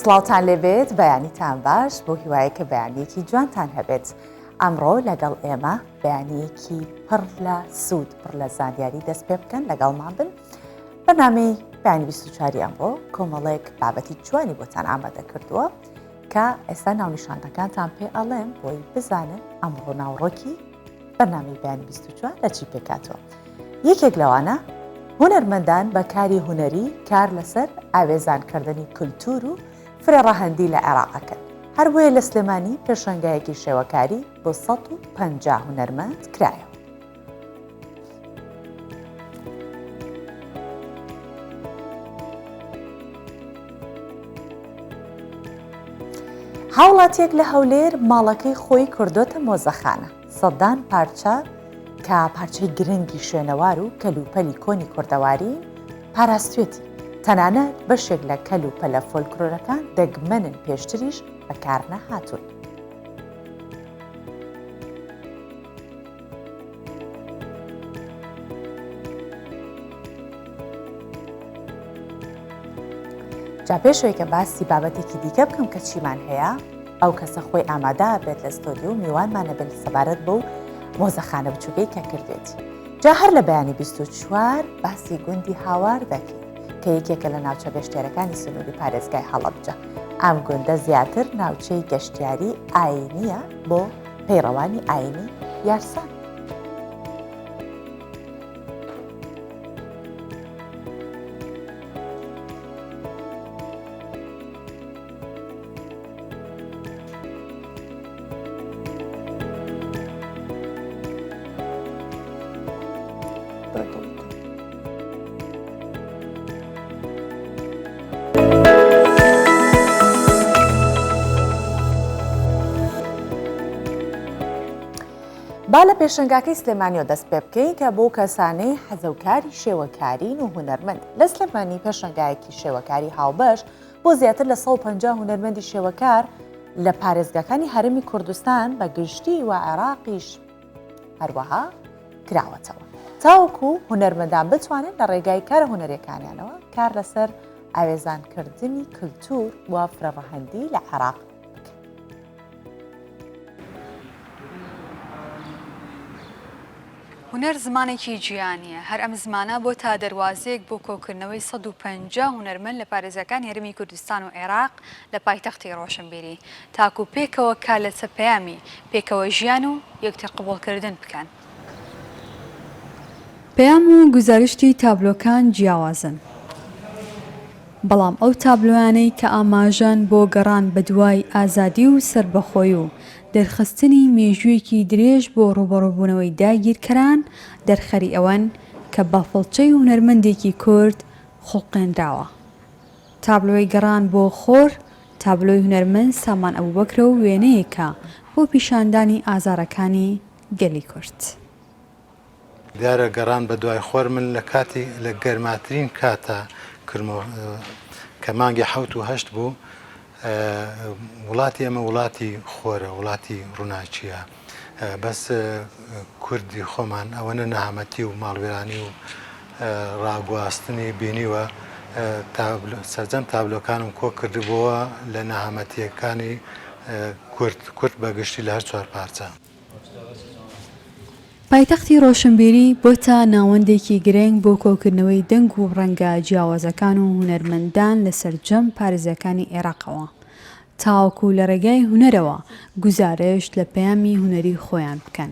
سڵاوتان لێبێت بەیانیتان باش بۆ هیوایە کە بەیانیەکی جوانتان هەبێت ئەمڕۆ لەگەڵ ئێمە بەیانیەکی پڕ لە سوود پڕ لە زانیاری دەست پێ بکەن لەگەڵمان بن بەنامی بەیانی 24 ئەمڕۆ کۆمەڵێک بابەتی جوانی بۆتان ئامادە کردووە کە ئێستا ناونیشانەکانتان پێ ئەڵێم بۆی بزانن ئەمڕۆ ناوڕۆکی بەرنامەی بەیانی 24 لە چی پێکاتوە. یەکێک لەوانە هونەرمەندان بە کاری هونەری کار لەسەر ئاوێزانکردنی کولتوور و فرەڕەهەندی لە عێراق ئەکەن. هەر بۆیە لە سلێمانی پێشەنگایەکی شێوەکاری بۆ 150 هونەرمەند کرایەوە. هاوڵاتیەک لە هەولێر ماڵەکەی خۆی کردۆتە مۆزەخانە، سەدان پارچە کە پارچەی گرنگی شوێنەوار و کەلوپەلی کۆنی کوردەوارین پاراستوێتی، تەنانەت بەشێک لە کەلوپەلە فۆلکلۆرەکان دەگمەنن پێشتریش بەکارنەهاتوون. جا پێشەوەی کە باسی بابەتێکی دیکە بکەم کە چیمان هەیە ئەو کەسە خۆی ئامادە بێت لە ستۆدیۆ و میوانمانە بن سەبارەت بەو مۆزەخانە بچووکەی کە کردێتی جا هەر لە بەیانی 24 باسی گوندی هاوار دەکەین کە یەکێکە لە ناوچە گەشتیارەکانی سنووری پارێزگای هەڵەبجە ئەم گوندە زیاتر ناوچەی گەشتیاری ئاینیە بۆ پەیڕەوانی ئاینی یارسان. با لە پێشەنگاکەی سلێمانیەوە دەست پێ بکەین کە بۆ کەسانەی حەزەوکاری شێوەکارین و هونەرمەند لە سلێمانی پێشەنگایەکی شێوەکاری هاوبەش بۆ زیاتر لە 150 هونەرمەندی شێوەکار لە پارێزگاکانی هەرێمی کوردستان بە گشتی و عێراقیش هەروەها کراوەتەوە تاوەکو هونەرمەندان بتوانن لە ڕێگای کارە هونەریەکانیانەوە کار لەسەر ئاوێزانکردنی کلتور و فرەڕەهەندی لە عێراق بکەن. هونەر زمانێکی جیهانییە، هەر ئەم زمانە بۆتە دەروازەیەک بۆ کۆکردنەوەی 150 هونەرمەند لە پارێزگاکانی هەرێمی کوردستان و عێراق لە پایتەختی ڕۆشنبیری، تاکو پێکەوە کار لەسەر پەیامی پێکەوە ژیان و یەکتر قبوڵکردن بکەن. پەیام و گوزارشتی تابلۆکان جیاوازن، بەڵام ئەو تابلۆیانەی کە ئاماژەن بۆ گەڕان بەدوای ئازادی و سەربەخۆی و دەرخستنی مێژوویەکی درێژ بۆ ڕووبەڕووبوونەوەی داگیرکەران، دەرخەری ئەوەن کە بە فڵچەی هونەرمەندێکی کورد خوڵقێنراوە. تابلۆی گەڕان بۆ خۆر، تابلۆی هونەرمەند سامان ئەبوبەکرە و وێنەیەکە بۆ پیشاندانی ئازارەکانی گەلی کورد. دیارە گەڕان بە دوای خۆر من لە کاتی لە گەرماترین کاتە کرمۆ کە مانگی حەوت و هەشت بوو وڵاتی ئێمە وڵاتی خۆرە وڵاتی ڕووناکییە بەس کوردی خۆمان ئەوەنە نەهامەتی و ماڵوێرانی و ڕاگواستنی بینیوە سەرجەم تابلۆکانم کۆ کردبووە لە نەهامەتیەکانی کورد کورد بەگشتی لە هەر چوار پارچە. پایتەختی ڕۆشنبیری بۆتە ناوەندێکی گرنگ بۆ کۆکردنەوەی دەنگ و ڕەنگە جیاوازەکان و هونەرمەندان لە سەرجەم پارێزگاکانی عێراقەوە تاوەکو لە ڕێگای هونەرەوە گوزارشت لە پەیامی هونەری خۆیان بکەن.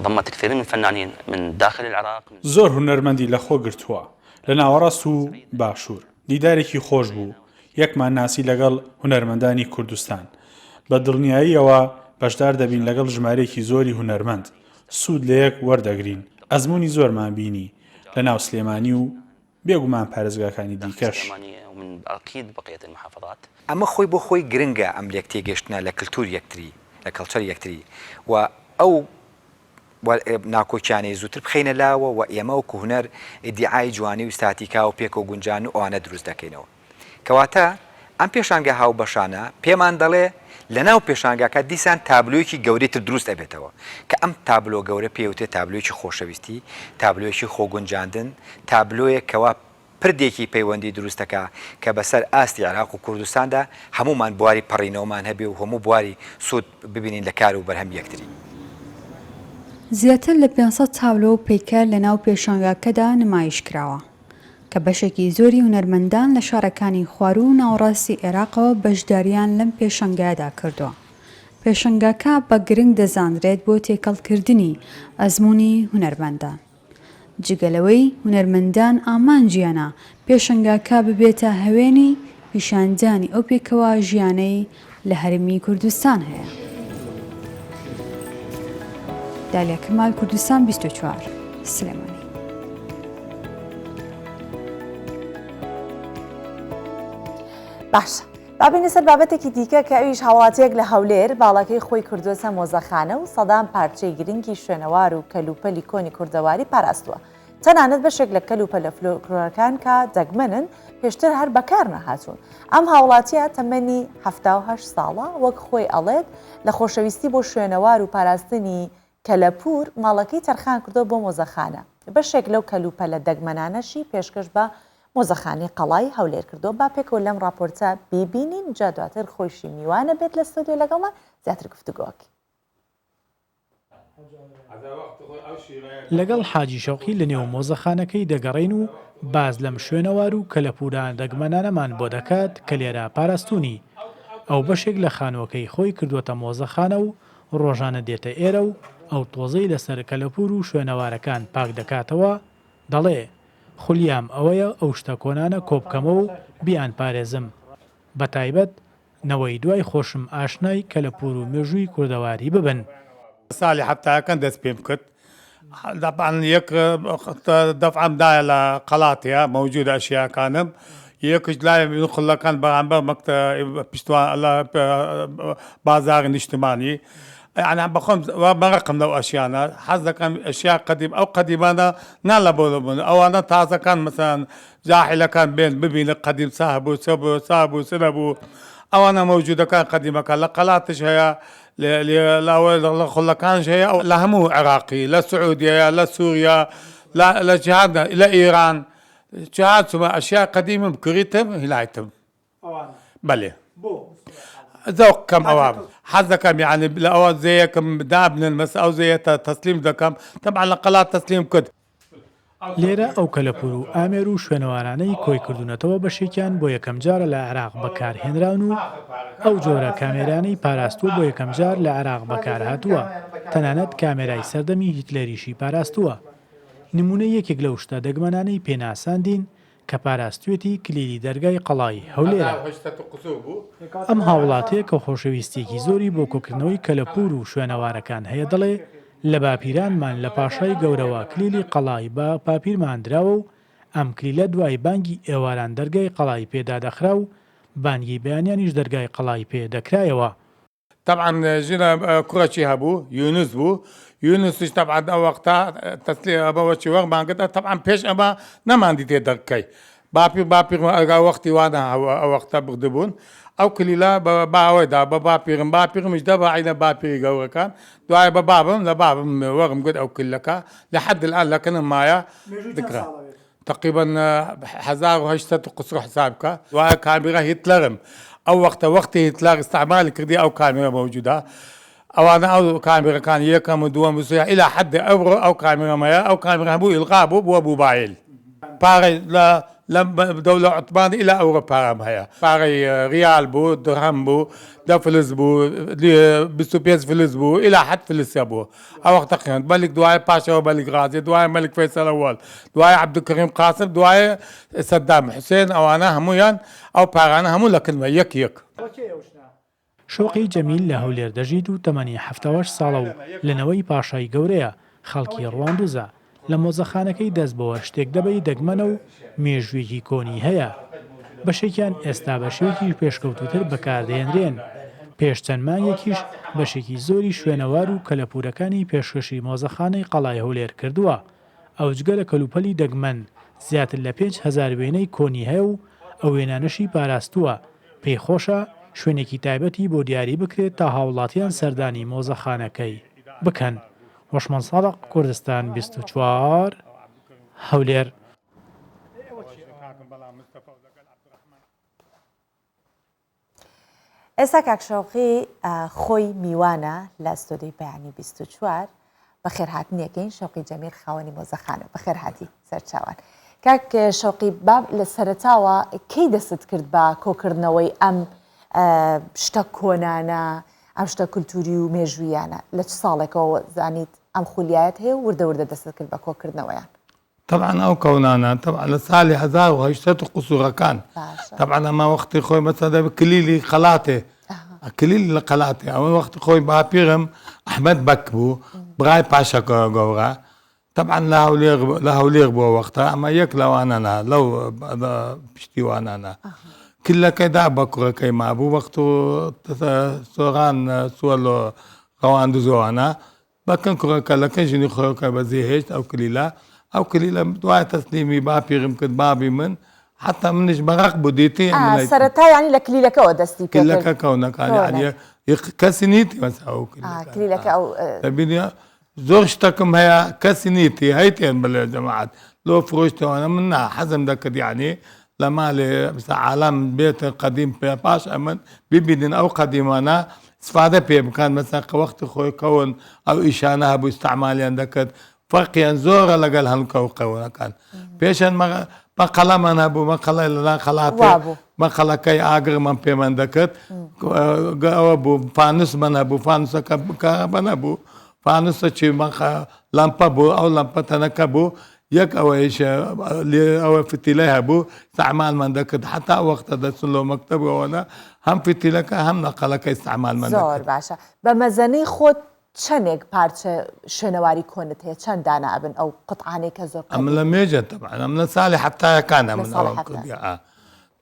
ضمت كثيرين من فنانين من داخل العراق من. زۆر هونەرمەندی لەخۆ گرتووە لە ناوەڕاست و باشوور. دیدارێکی خۆش بوو، یەکمان ناسی لەگەڵ هونەرمەندانی کوردستان. بە دڵنیاییەوە بەشدار دەبین لەگەڵ ژمارەیەکی زۆری هونەرمەند، سوود لەیەک وەردەگرین، ئەزموونی زۆرمان بینی لەناو سلێمانی و بێگومان پارێزگاکانی دیکەش. ئەمە خۆی بۆ خۆی گرنگە ئەم لێک تێگەشتنە لە کلتور یەکتری لە کەڵچەر یەکتری و ئەو ناکۆکیانەی زووتر بخەینە لاوە و ئێمە وەکو هونەر ئیدیعای جوانی و ستاتیکا و پێکەوە گونجان و ئەوانە دروست دەکەینەوە. کەواتە ئەم پێشانگا هاوبەشانە پێمان دەڵێ لەناو پێشانگاکە دیسان تابلۆیەکی گەورەی تر دروست ئەبێتەوە کە ئەم تابلۆ گەورە پێی وترێ تابلۆیەکی خۆشەویستی، تابلۆیەکی خۆگونجاندن، تابلۆیەک کەوا. پردێکی پەیوەندی دروست دەکا کە بەسەر ئاستی عێراق و کوردستاندا هەموومان بواری پەڕینەوەمان هەبێ و هەموو بواری سوود ببینین لە کار و بەرهەمی یەکتری. زیاتر لە 500 تابلۆ و پەیکەر لەناو پێشانگاکەدا نمایش کراوە، کە بەشێکی زۆری هونەرمەندان لە شارەکانی خواروو و ناوەڕاستی عێراقەوە بەشدارییان لەم پێشانگایەدا کردووە. پێشانگاکە بە گرنگ دەزانرێت بۆ تێکەڵکردنی ئەزموونی هونەرمەندان. جگە لەوەی هونەرمەندان ئامانجیانە پێشەنگاکە ببێتە هەوێنی پیشاندانی ئەو پێکەوە ژیانەی لە هەرێمی کوردستان هەیە. دالیا کەمال کوردستان 24 سلێمانی. باشە با بێینە سەر بابەتێکی دیکە کە ئەویش هاوڵاتییەک لە هەولێر باڵەکەی خۆی کردووەتە مۆزەخانە و سەدان پارچەی گرنگی شوێنەوار و کەلوپەلی کۆنی کوردەواری پاراستووە. تەنانەت بەشێک لە کەلوپەلە فلۆکلۆرەکان کە دەگمەنن پێشتر هەر بەکار نەهاتوون. ئەم هاوڵاتییە تەمەنی 78 ساڵە وەک خۆی ئەڵێت لە خۆشەویستی بۆ شوێنەوار و پاراستنی کەلەپوور ماڵەکەی تەرخان کردووە بۆ مۆزەخانە، بەشێک لەو کەلوپەلە دەگمەنانەشی پێشکەش بە مۆزەخانەی قەڵای هەولێر کردووە، با پێکەوە لەم ڕاپۆرتە بیبینین، جا دواتر خۆیشی میوانە بێت لە ستۆدیۆ لەگەڵمان زیاتر گفتوگۆ ئەکەین. لەگەڵ حاجی شەوقی لەنێو مۆزەخانەکەی دەگەڕێین و باس لەم شوێنەوار و کەلەپوورە دەگمەنانەمان بۆ دەکات کە لێرە پاراستوونی. ئەو بەشێک لە خانووەکەی خۆی کردووەتە مۆزەخانە و ڕۆژانە دێتە ئێرە و ئەو تۆزەی لەسەر کەلەپوور و شوێنەوارەکان پاک دەکاتەوە، دەڵێ، خولیام ئەوەیە ئەو شتە کۆنانە کۆبکەمەوە و بیانپارێزم، بەتایبەت نەوەی دوای خۆشم ئاشنای کەلەپوور و مێژووی کوردەواری ببن. ساڵی حەفتاکان دەست پێم کرد دەفعەن یەک دەفعەم دایە لە قەڵاتێ مەوجودە ئەشیاکانم یەکش لای خلەکان بەرامبەر مەکتە پشتوان لە بازاڕی نیشتمانی یعنی بەخۆم وا بەڕقم لەو ئەشیانە حەز دەکەم ئەشیا قەدیم ئەو قەدیمانە نا لە بۆ بوون ئەوانە تازەکان مەسەلەن جاحیلەکان بێن ببینە قەدیم چا هەبوو چە بوو چا بوو چ نەبوو ئەوانە مەوجودەکان قەدیمەکان لە قەلاتش هەیە لە خولەکانش هەیە لە هەموو عێراقی لە سعودیە لە سوریا لە جیهاندا لە ئێران جیهان چوومە ئەشیا قەدیمم کڕیتم هینایتم بەلێ زەوق کەم ئەوە حەز دەکەم یعنی لە ئەوە زەیەکم دابنن مەس ئەو زەیەتە تەسلیم دەکەم تەبعا لە قەلات تەسلیم کرد. لێرە ئەو کەلەپوور و ئامێر و شوێنەوارانەی کۆیکردوونەتەوە بەشێکیان بۆ یەکەمجارە لە عێراق بەکارهێنراون و ئەو جۆرە کامێرانەی پاراستووە بۆ یەکەمجار لە عێراق بەکارهاتووە، تەنانەت کامێرای سەردەمی هیتلەریشی پاراستووە. نموونەی یەکێک لەو شتە دەگمەنانەی پێناساندین کە پاراستوێتی کلیلی دەرگای قەڵای هەولێرە. ئەم هاوڵاتیە کە خۆشەویستیەکی زۆری بۆ کۆکردنەوەی کەلەپوور و شوێنەوارەکان هەیە دەڵێ، لە باپیرانمان لە پاشای گەورەوە کلیلی قەڵای بە پاپیرمان دراوە و ئەم کلیلە دوای بانگی ئێواران دەرگای قەڵای پێ دادەخرا و بانگی بەیانیانیش دەرگای قەڵای پێ دەکرایەوە. تەبعەن ژنە کوڕەکی هەبوو یونس بوو یونسیش تەبعەن ئەو وەختە تەسلی ئەمە وەکی وەرمان گرت تەبعەن پێش ئەمە نەمان دیتێ دەرکەی باپیر باپیرم ئەگا وەختی وانە ئەو وەختە بردبوون ئەو کلیلە بە باوەی دا بە باپیرم باپیرمیش دە بە عینە باپیری گەورەکان دوای بە بابم لە بابم وەرم گرت ئەو کلەکە لە حد الآن لەکنم مایە دکرا تقریبا 1800 و قسور حساب بکە دوایە کامیرا هیتلەرم ئەو وەختە وەختی هیتلەر استعمال کردی ئەو کامیرا مەوجودە ئەوانە ئەو کامیرەکان یەکەم و دووەم و سێ ئیلا حد ئەمڕۆ ئەو کامیرەمەیە ئەو کامیرا هەموو ئیلغا بوو بووە موبایل پارەی لە لە دەولە عوتمانی ئیلا ئەورۆ پارەم هەیە پارەی ریال بوو درهەم بوو دە فلس بوو 25 فلس بوو ئیلا حد فلسە بوو ئەو وەختە خوێند مەلیک دوایە پاشەوە مەلیک غازی دوایە مەلیک فەیسەل ئەوەل دوایە عەبدولکەریم قاسم دوایە سەدام حوسێن ئەوانە هەموویان ئەو پارانە هەموو لە کنمە یەک یەک. شەوقی جەمیل لە هەولێر دەژیت و تەمەنی 78 ساڵە و لە نەوەی پاشای گەورەیە، خەڵکی ڕواندزە. لە مۆزەخانەکەی دەست بۆ هەر شتێک دەبەی دەگمەنە و مێژوویەکی کۆنی هەیە. بەشێکیان ئێستا بە شێوەیەکی پێشکەوتووتر بەکاردەهێنرێن. پێش چەند مانگێکیش بەشێکی زۆری شوێنەوار و کەلەپوورەکانی پێشکەشی مۆزەخانەی قەڵای هەولێر کردووە. ئەو جگە لە کەلوپەلی دەگمەن، زیاتر لە 5000 وێنەی کۆنی هەیە و ئەو وێنانەشی پاراستووە. پێی خۆشە شوێنێکی تایبەتی بۆ دیاری بکرێت تا هاوڵاتیان سەردانی مۆزەخانەکەی بکەن. هۆشمەند سادق، کوردستان 24، هەولێر. ئێستا کاک شەوقی خۆی میوانە لە ستۆدیۆی بەیانی 24 بەخێرهاتنیەکەین شەوقی جەمیل خاوەنی مۆزەخانە بەخێرهاتی سەرچاوان کاک شەوقی با لە سەرەتاوە کەی دەست کرد بە کۆکردنەوەی ئەم شتە کۆنانە ئەم شتە کولتوری و مێژوویانە لە چ ساڵێکەوە زانیت ئەم خولیایەت هەیە و وردە وردە دەست کرد بە کۆکردنەوەیان؟ تەبعەن ئەو کەونانە تەبعەن لە سالی 1800 و قسوورەکان تەبعەن ئەمە وەختی خۆی مەسەلەن دەبێ کلیلی قەلاتێ کلیل لە قەلاتێ ئەوە وەختی خۆی باپیرم ئەحمەد بەک بوو برای پاشا گەورە تەبعەن لە هەولێر لە هەولێر بووە وەختە ئەمە یەک لەوانەنا لەو پشتیوانانە کلەکەی دا بە کوڕەکەی مابوو وەخت و سۆران چووە لۆ ڕەواندزۆوانە بەکن کوڕەکە لە کن ژنی خۆکە بەجێ هێشت ئەو کلیلە ئەو کلیلە دوای تەسلیمی باپیرم کرد بابی من حتا منیش مەرەق بوو دیتی سەرەتا ینی لە کلیلەکەەوە دەستی کلەکە کەونەکان یعنی کەسی نیتی مەسا ئەو کلیلەکە ئەو دەبینی زۆر شتەکم هەیە کەسی نیتی هەیتێن بڵێ جەماعەت لۆ فرۆشتەوەە من نا حەزم دەکرد یعنی لە مالێ مثلا عالم بێتە قەدیم پێ پاش ئەمن ببینن ئەو قەدیمانە استفادە پێ بکەن مەسەن کە وەختی خۆی کەون ئەو ئیشانە هەبوو استعمالیان دەکرد فەرقیان زۆرە لەگەل هەنوکە و قەونەکان پێشەن مە قەڵەمان هەبوو مە قەڵای لەلا قەڵاتێ مە قەڵەکەی ئاگرمان پێمان دەکرد ئەوە بوو فانوسمان هەبوو فانوسەکە کارەبا نەبوو فانوسە چی لەمپە بوو ئەو لەمپە تەنەکە بوو یەک ئەوەیش ئەوە فتیلەی هەبوو استعمالمان دەکرد حتا ئەو وەختە دەچون لۆ مەکتەب ئەوەنە هەم فتیلەکە هەم نەقەلەکە استعمالمان دەکرد. زۆر باشە بە مەزەنەی خۆت چەنێک پارچە شوێنەواری کۆنت هەیە چەند دانە ئەبن ئەو قطعانەی کە زۆر ئەمن لە مێژە تەبعەن ئەمن لە ساڵی حەفتایەکان ئەمن ئەوەم کردیە ئا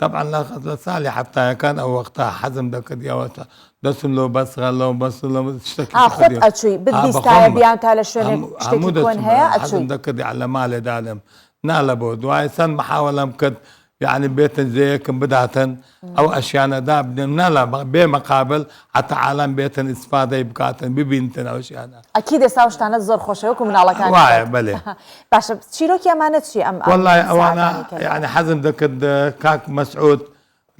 تەبعەن لە لە ساڵی حەفتایەکان ئەو وەختە حەزم دەکرد ئەوە دەچم لۆ بەسرە لۆ بەسرە لۆ شتێکی ئا خۆت ئەچووی بتبیستایە بیان تا لە شوێنێک شتێکی کۆن هەیە ئەچووی حەزم دەکرد لە مالێ دانێم نا لە بۆ دوای چەند محاوەلەم کرد یعنی بێتن جێیەکم بداتن ئەو ئەشیانە دابنێم نا لە بێ مەقابل حتا عالەم بێتن ئیسفادەی بکاتن ببینتن ئەو شیانە. ئەکید ئێستا ئەو شتانەت زۆر خۆشە وەکو مناڵەکانی وایە بەلێ. باشە چیرۆکی ئەمانە چیە ئەم وەڵای ئەوانە یعنی حەزم دەکرد کاک مەسعود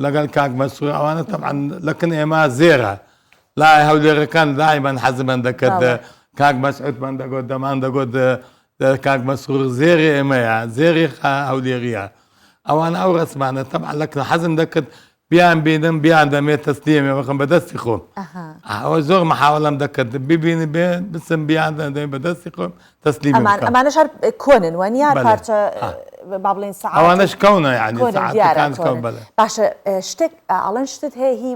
لەگەڵ کاک مەسرور ئەوانە تەبعەن لەکن ئێمە زێرە لای هەولێرەکان دایمەن حەزمان دەکرد کاک مەسعودمان دەگوت دەمان دەگوت کاک مەسرور زێری ئێمەیە زێری هەولێریە ئەوان ئەو ڕسمانە تەبعەن لەکن حەزم دەکرد بیان بینم بیان دەمێ تەسلیمێ بخم بە دەستی خۆم ئەوە زۆر محاوەلەم دەکرد ببینی بێ بچم بیان دەمێ بە دەستی خۆم تەسلیمی ئەمان بکەم. ئەمانەش هەر کۆنن وانیە بەلێ. پارچە ئا. با بڵێین سەعات ئەوانەش کەونە یعنی کۆنن دیارە سەعاتەکان کەون کۆنن بەلێ. باشە شتێک ئەڵێن شتت هەیە هی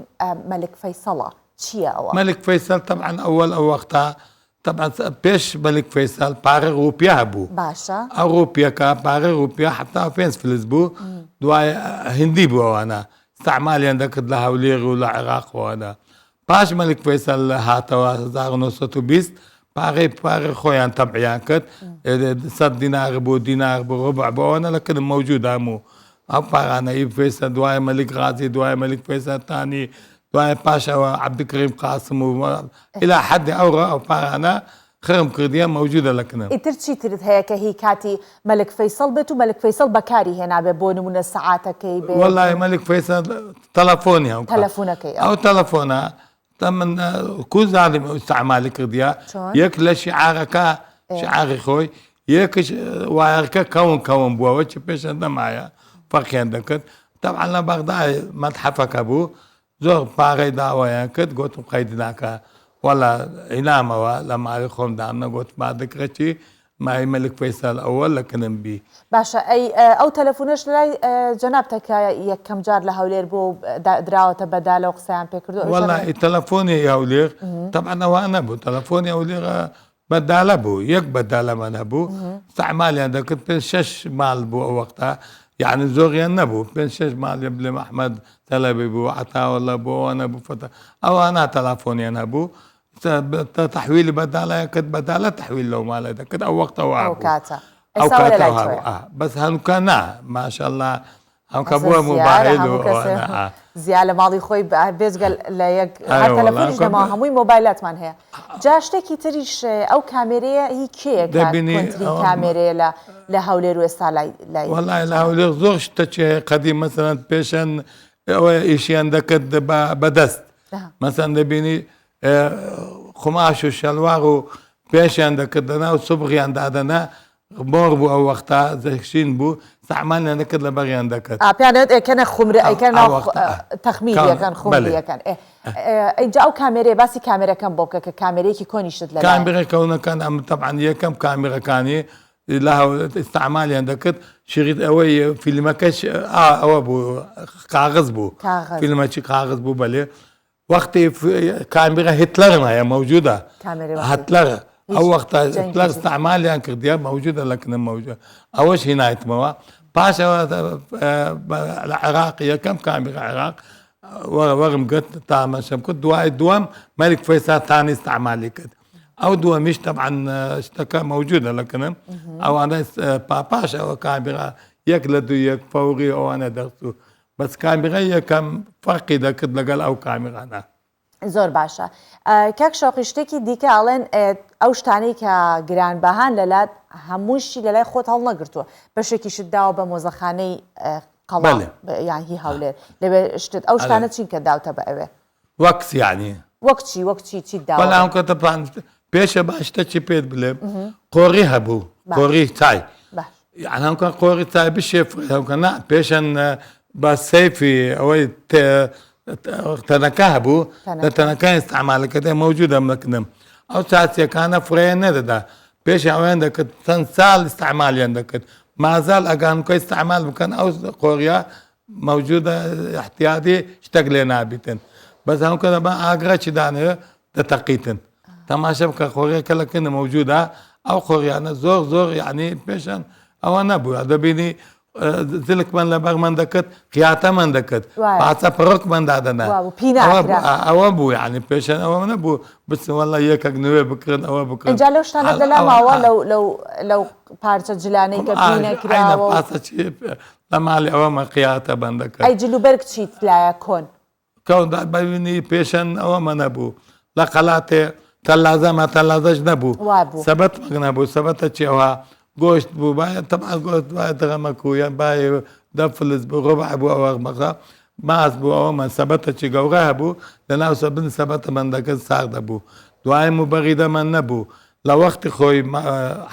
مەلک فەیسەڵە چییە ئەوە؟ مەلک فەیسەل تەبعەن ئەوەل ئەو وەختە تەبعەن پێش مەلک فەیسەل پارەی ڕوپیە هەبوو باشە. ئەو ڕوپیەکە پارەی ڕوپیە 75 فلس بوو دوای هندی بوو ئەوانە استعمالیان دەکرد لە هەولێر و لە عێراق و ئەوانە پاش مەلک فەیسەل هاتەوە 1920 پارەی پارەی خۆیان تەبعیان کرد سەد دینار بوو دینار بوو ڕبع بوو ئەوانە لە کردم مەوجودە هەموو ئەو پارانە ئی فەیسەل دوای مەلک غازی دوای مەلک فەیسەل تانی دوای پاش ئەوە عەبدولکەریم قاسم و ئیلا حەدی ئەو ئەو پارانە خرم کردیە مەوجودە لە کنم. ئیتر چی ترت هەیە کە هی کاتی مەلک فەیسەڵ بێت و مەلک فەیسەڵ بەکاری هێنابێ بۆ نمونە سەعاتەکەی بێت وەڵای مەلک فەیسەڵ تەلەفۆنی هەو تەلەفونەکەی ئەو تەلەفۆنە تە من کو زانیم ئیستعمالی کردیە چۆن؟ یەک لە شیعارەکە شیعاری خۆی یەکش وایەرکە کەون کەون بووە وەکی پێشە نەمایە فەرقیان دەکرد تەبعەن لە بەغدای مەتحەفەکە بوو زۆر پارەی داوایان کرد گۆتم قەید ناکا وەڵا هینامەوە لە ماڵی خۆم دامنا گۆتم با دکرەکی مای مەلک فەیسەل ئەوە لە کنم بی. باشە ئەی ئەو تەلەفونەش لەلای جەنابتە کە یەکەم جار لە هەولێر بووە و دراوەتە بە دالە و قسەیان پێ کردووە ئەویش وەڵا ئی تەلەفۆنی هەولێر تەبعەن ئەوە نەبوو تەلەفۆنی هەولێر بەدالە بوو یەک بەدالەمان هەبوو استعمالیان دەکرد پێ شەش ماڵ بوو ئەو وەختە یعنی زۆریان نەبوو پێ شەش ماڵ بلێم ئەحمەد تەلەبی بوو عەتاوەڵە بوو ئەوانە بوو فەتە ئەوانە تەلەفۆنیان هەبوو تحویلی بەدالە کرد بەدالە تحویل لەو ماڵە دەکرد ئەو وەختە وا ئەو بوو کاتە ئەو ئێستا وەرە کاتە لای وا تۆیە بوو ئا بەس هەنووکە نا ماشاءاللە هەمکە ئەسە بووە زیارە مۆبایل و هەموو کەسێ ئەوانە ئا زیا لە ماڵی خۆی بێجگە لە یەک هەر ئەرێ وەڵا تەلەفۆنیش هەمکە نەماوە هەمووی مۆبایلاتمان هەیە جا شتێکی تریش ئەو کامێرەیە هی کێیە کە دەبینی کۆنترین ئەوە کامێرەیە لە لە هەولێر و ئێستا لای لای وەڵای لە هەولێر زۆر شتە چێ قەدیم مەسەلەن پێشەن ئەوە ئیشیان دەکرد بە بەدەست. مەسەن دەبینی قوماش و شەلواڕ و پێشیان دەکرد دەنا و سوبغیان دادەنا مۆر بوو ئەو وەختە زەشین بوو سەعمانیان دەکرد لە بەریان دەکرد. ئا پێیان دەوت ئەیکەنە خومرە ئەیکەن ناو تەخمیر یەکەن خومری یەکەن ئێ ئینجا ئەو کامێرەیە باسی کامێرەکەم بۆ بکە کە کامێرەیەکی کۆنیشت لەلایە. کامێرە کەونەکان ئەم تەبعەن یەکەم کامێرەکانی لە ئیستعمالیان دەکرد شریت ئەوەی فیلمەکەش ئا ئەوە بوو کاغز بوو فیلمەکی کاغز بوو بەلێ وەختی کامیرە هیتلەر هەیە مەوجودە هەتلەر ئەو وەختە هیتلەر استعمالیان کردیە مەوجودە لە کنە مەوجودە ئەوەش هینایتمەوە پاشەوە لە عێراق یەکەم کامیرە عێراق وەرم گرت تامەشەم کرد دوای دووەم مەلیک فەیسا تانی استعمالی کرد ئەو دووەمیش تەبعەن شتەکە مەوجودە لە کنم ئەوانە پاپاش ئەوە کامیرا یەک لە دوو یەک فەوری ئەوانە دەرچوو بەس کامیرای یەکەم فەرقی دەکرد لەگەل ئەو کامیرانە. زۆر باشە کاک شەوقی شتێکی دیکە ئەڵێن ئەو شتانەی کە گرانبەهان لەلات هەمووشی لەلای خۆت هەڵنەگرتووە بەشێکیشت داوە بە مۆزەخانەی قەڵا یان هی هەولێر لەوێ شتت ئەو شتانە چین کە داوتە بە ئەوێ؟ وەک یانی؟ وەک چی وەک چی چیت داوە؟ وەلا ئەم کەتە پان پێشە با شتەکی پێت بلێم قۆڕی هەبوو قۆڕی چای یان هەمکە قۆڕی چای بشێ هەمکە نا پێشەن بە سەیفی ئەوەی تەنەکە هەبوو لە تەنەکە ئیستعمالەکە مەوجودە مەکنم ئەو چاچیەکانە فرەیە نەدەدا پێش ئەویان دەکرد چەند ساڵ ئیستعمالیان دەکرد مازال ئەگانکە ئیستعمال بکەن ئەو قۆڕیا مەوجودە احتیادی شتەک لێ نابیتن بەس هەموو کە بە ئاگرە چی دانەوێ دەتەقیتن تەماشە بکە خۆریەکە لە کنە مەوجودە ئەو خۆریانە زۆر زۆر یعنی پێشان ئەوە نەبوو دەبینی زلکمان لە بەرمان دەکرد قیاتەمان دەکرد پاچە پڕۆکمان دادەنا ئەوە بوو یعنی پێشان ئەوە نەبوو بچن وەڵا یەکێک نوێ بکرن ئەوە بکرن ئینجا لەو شتانە لەلا ماوە لەو لەو لەو پارچە جلانەی کە پینە کراوە لە ماڵی ئەوەمە قیاتە بەندەکە. ئەی جل و بەرگ چیت لایە کۆن؟ کۆن بەوینی پێشەن ئەوەمە نەبوو لە قەلاتێ تەلازەمە تەلازەش نەبوو وابوو. سەبەت مەک نەبوو سەبەتە چی ئەوها گۆشت بوو باە تەبعەن گۆشت باە دغەمەک و یان باە دە فلس بوو ڕبع بوو ئەوە مەخە ماس بوو ئەوەمە سەبەتە چی گەورە هەبوو لە ناو سەبن سەبەتە بەندەکە ساغ دەبوو دوای موبەریدەمە نەبوو لە وەختی خۆی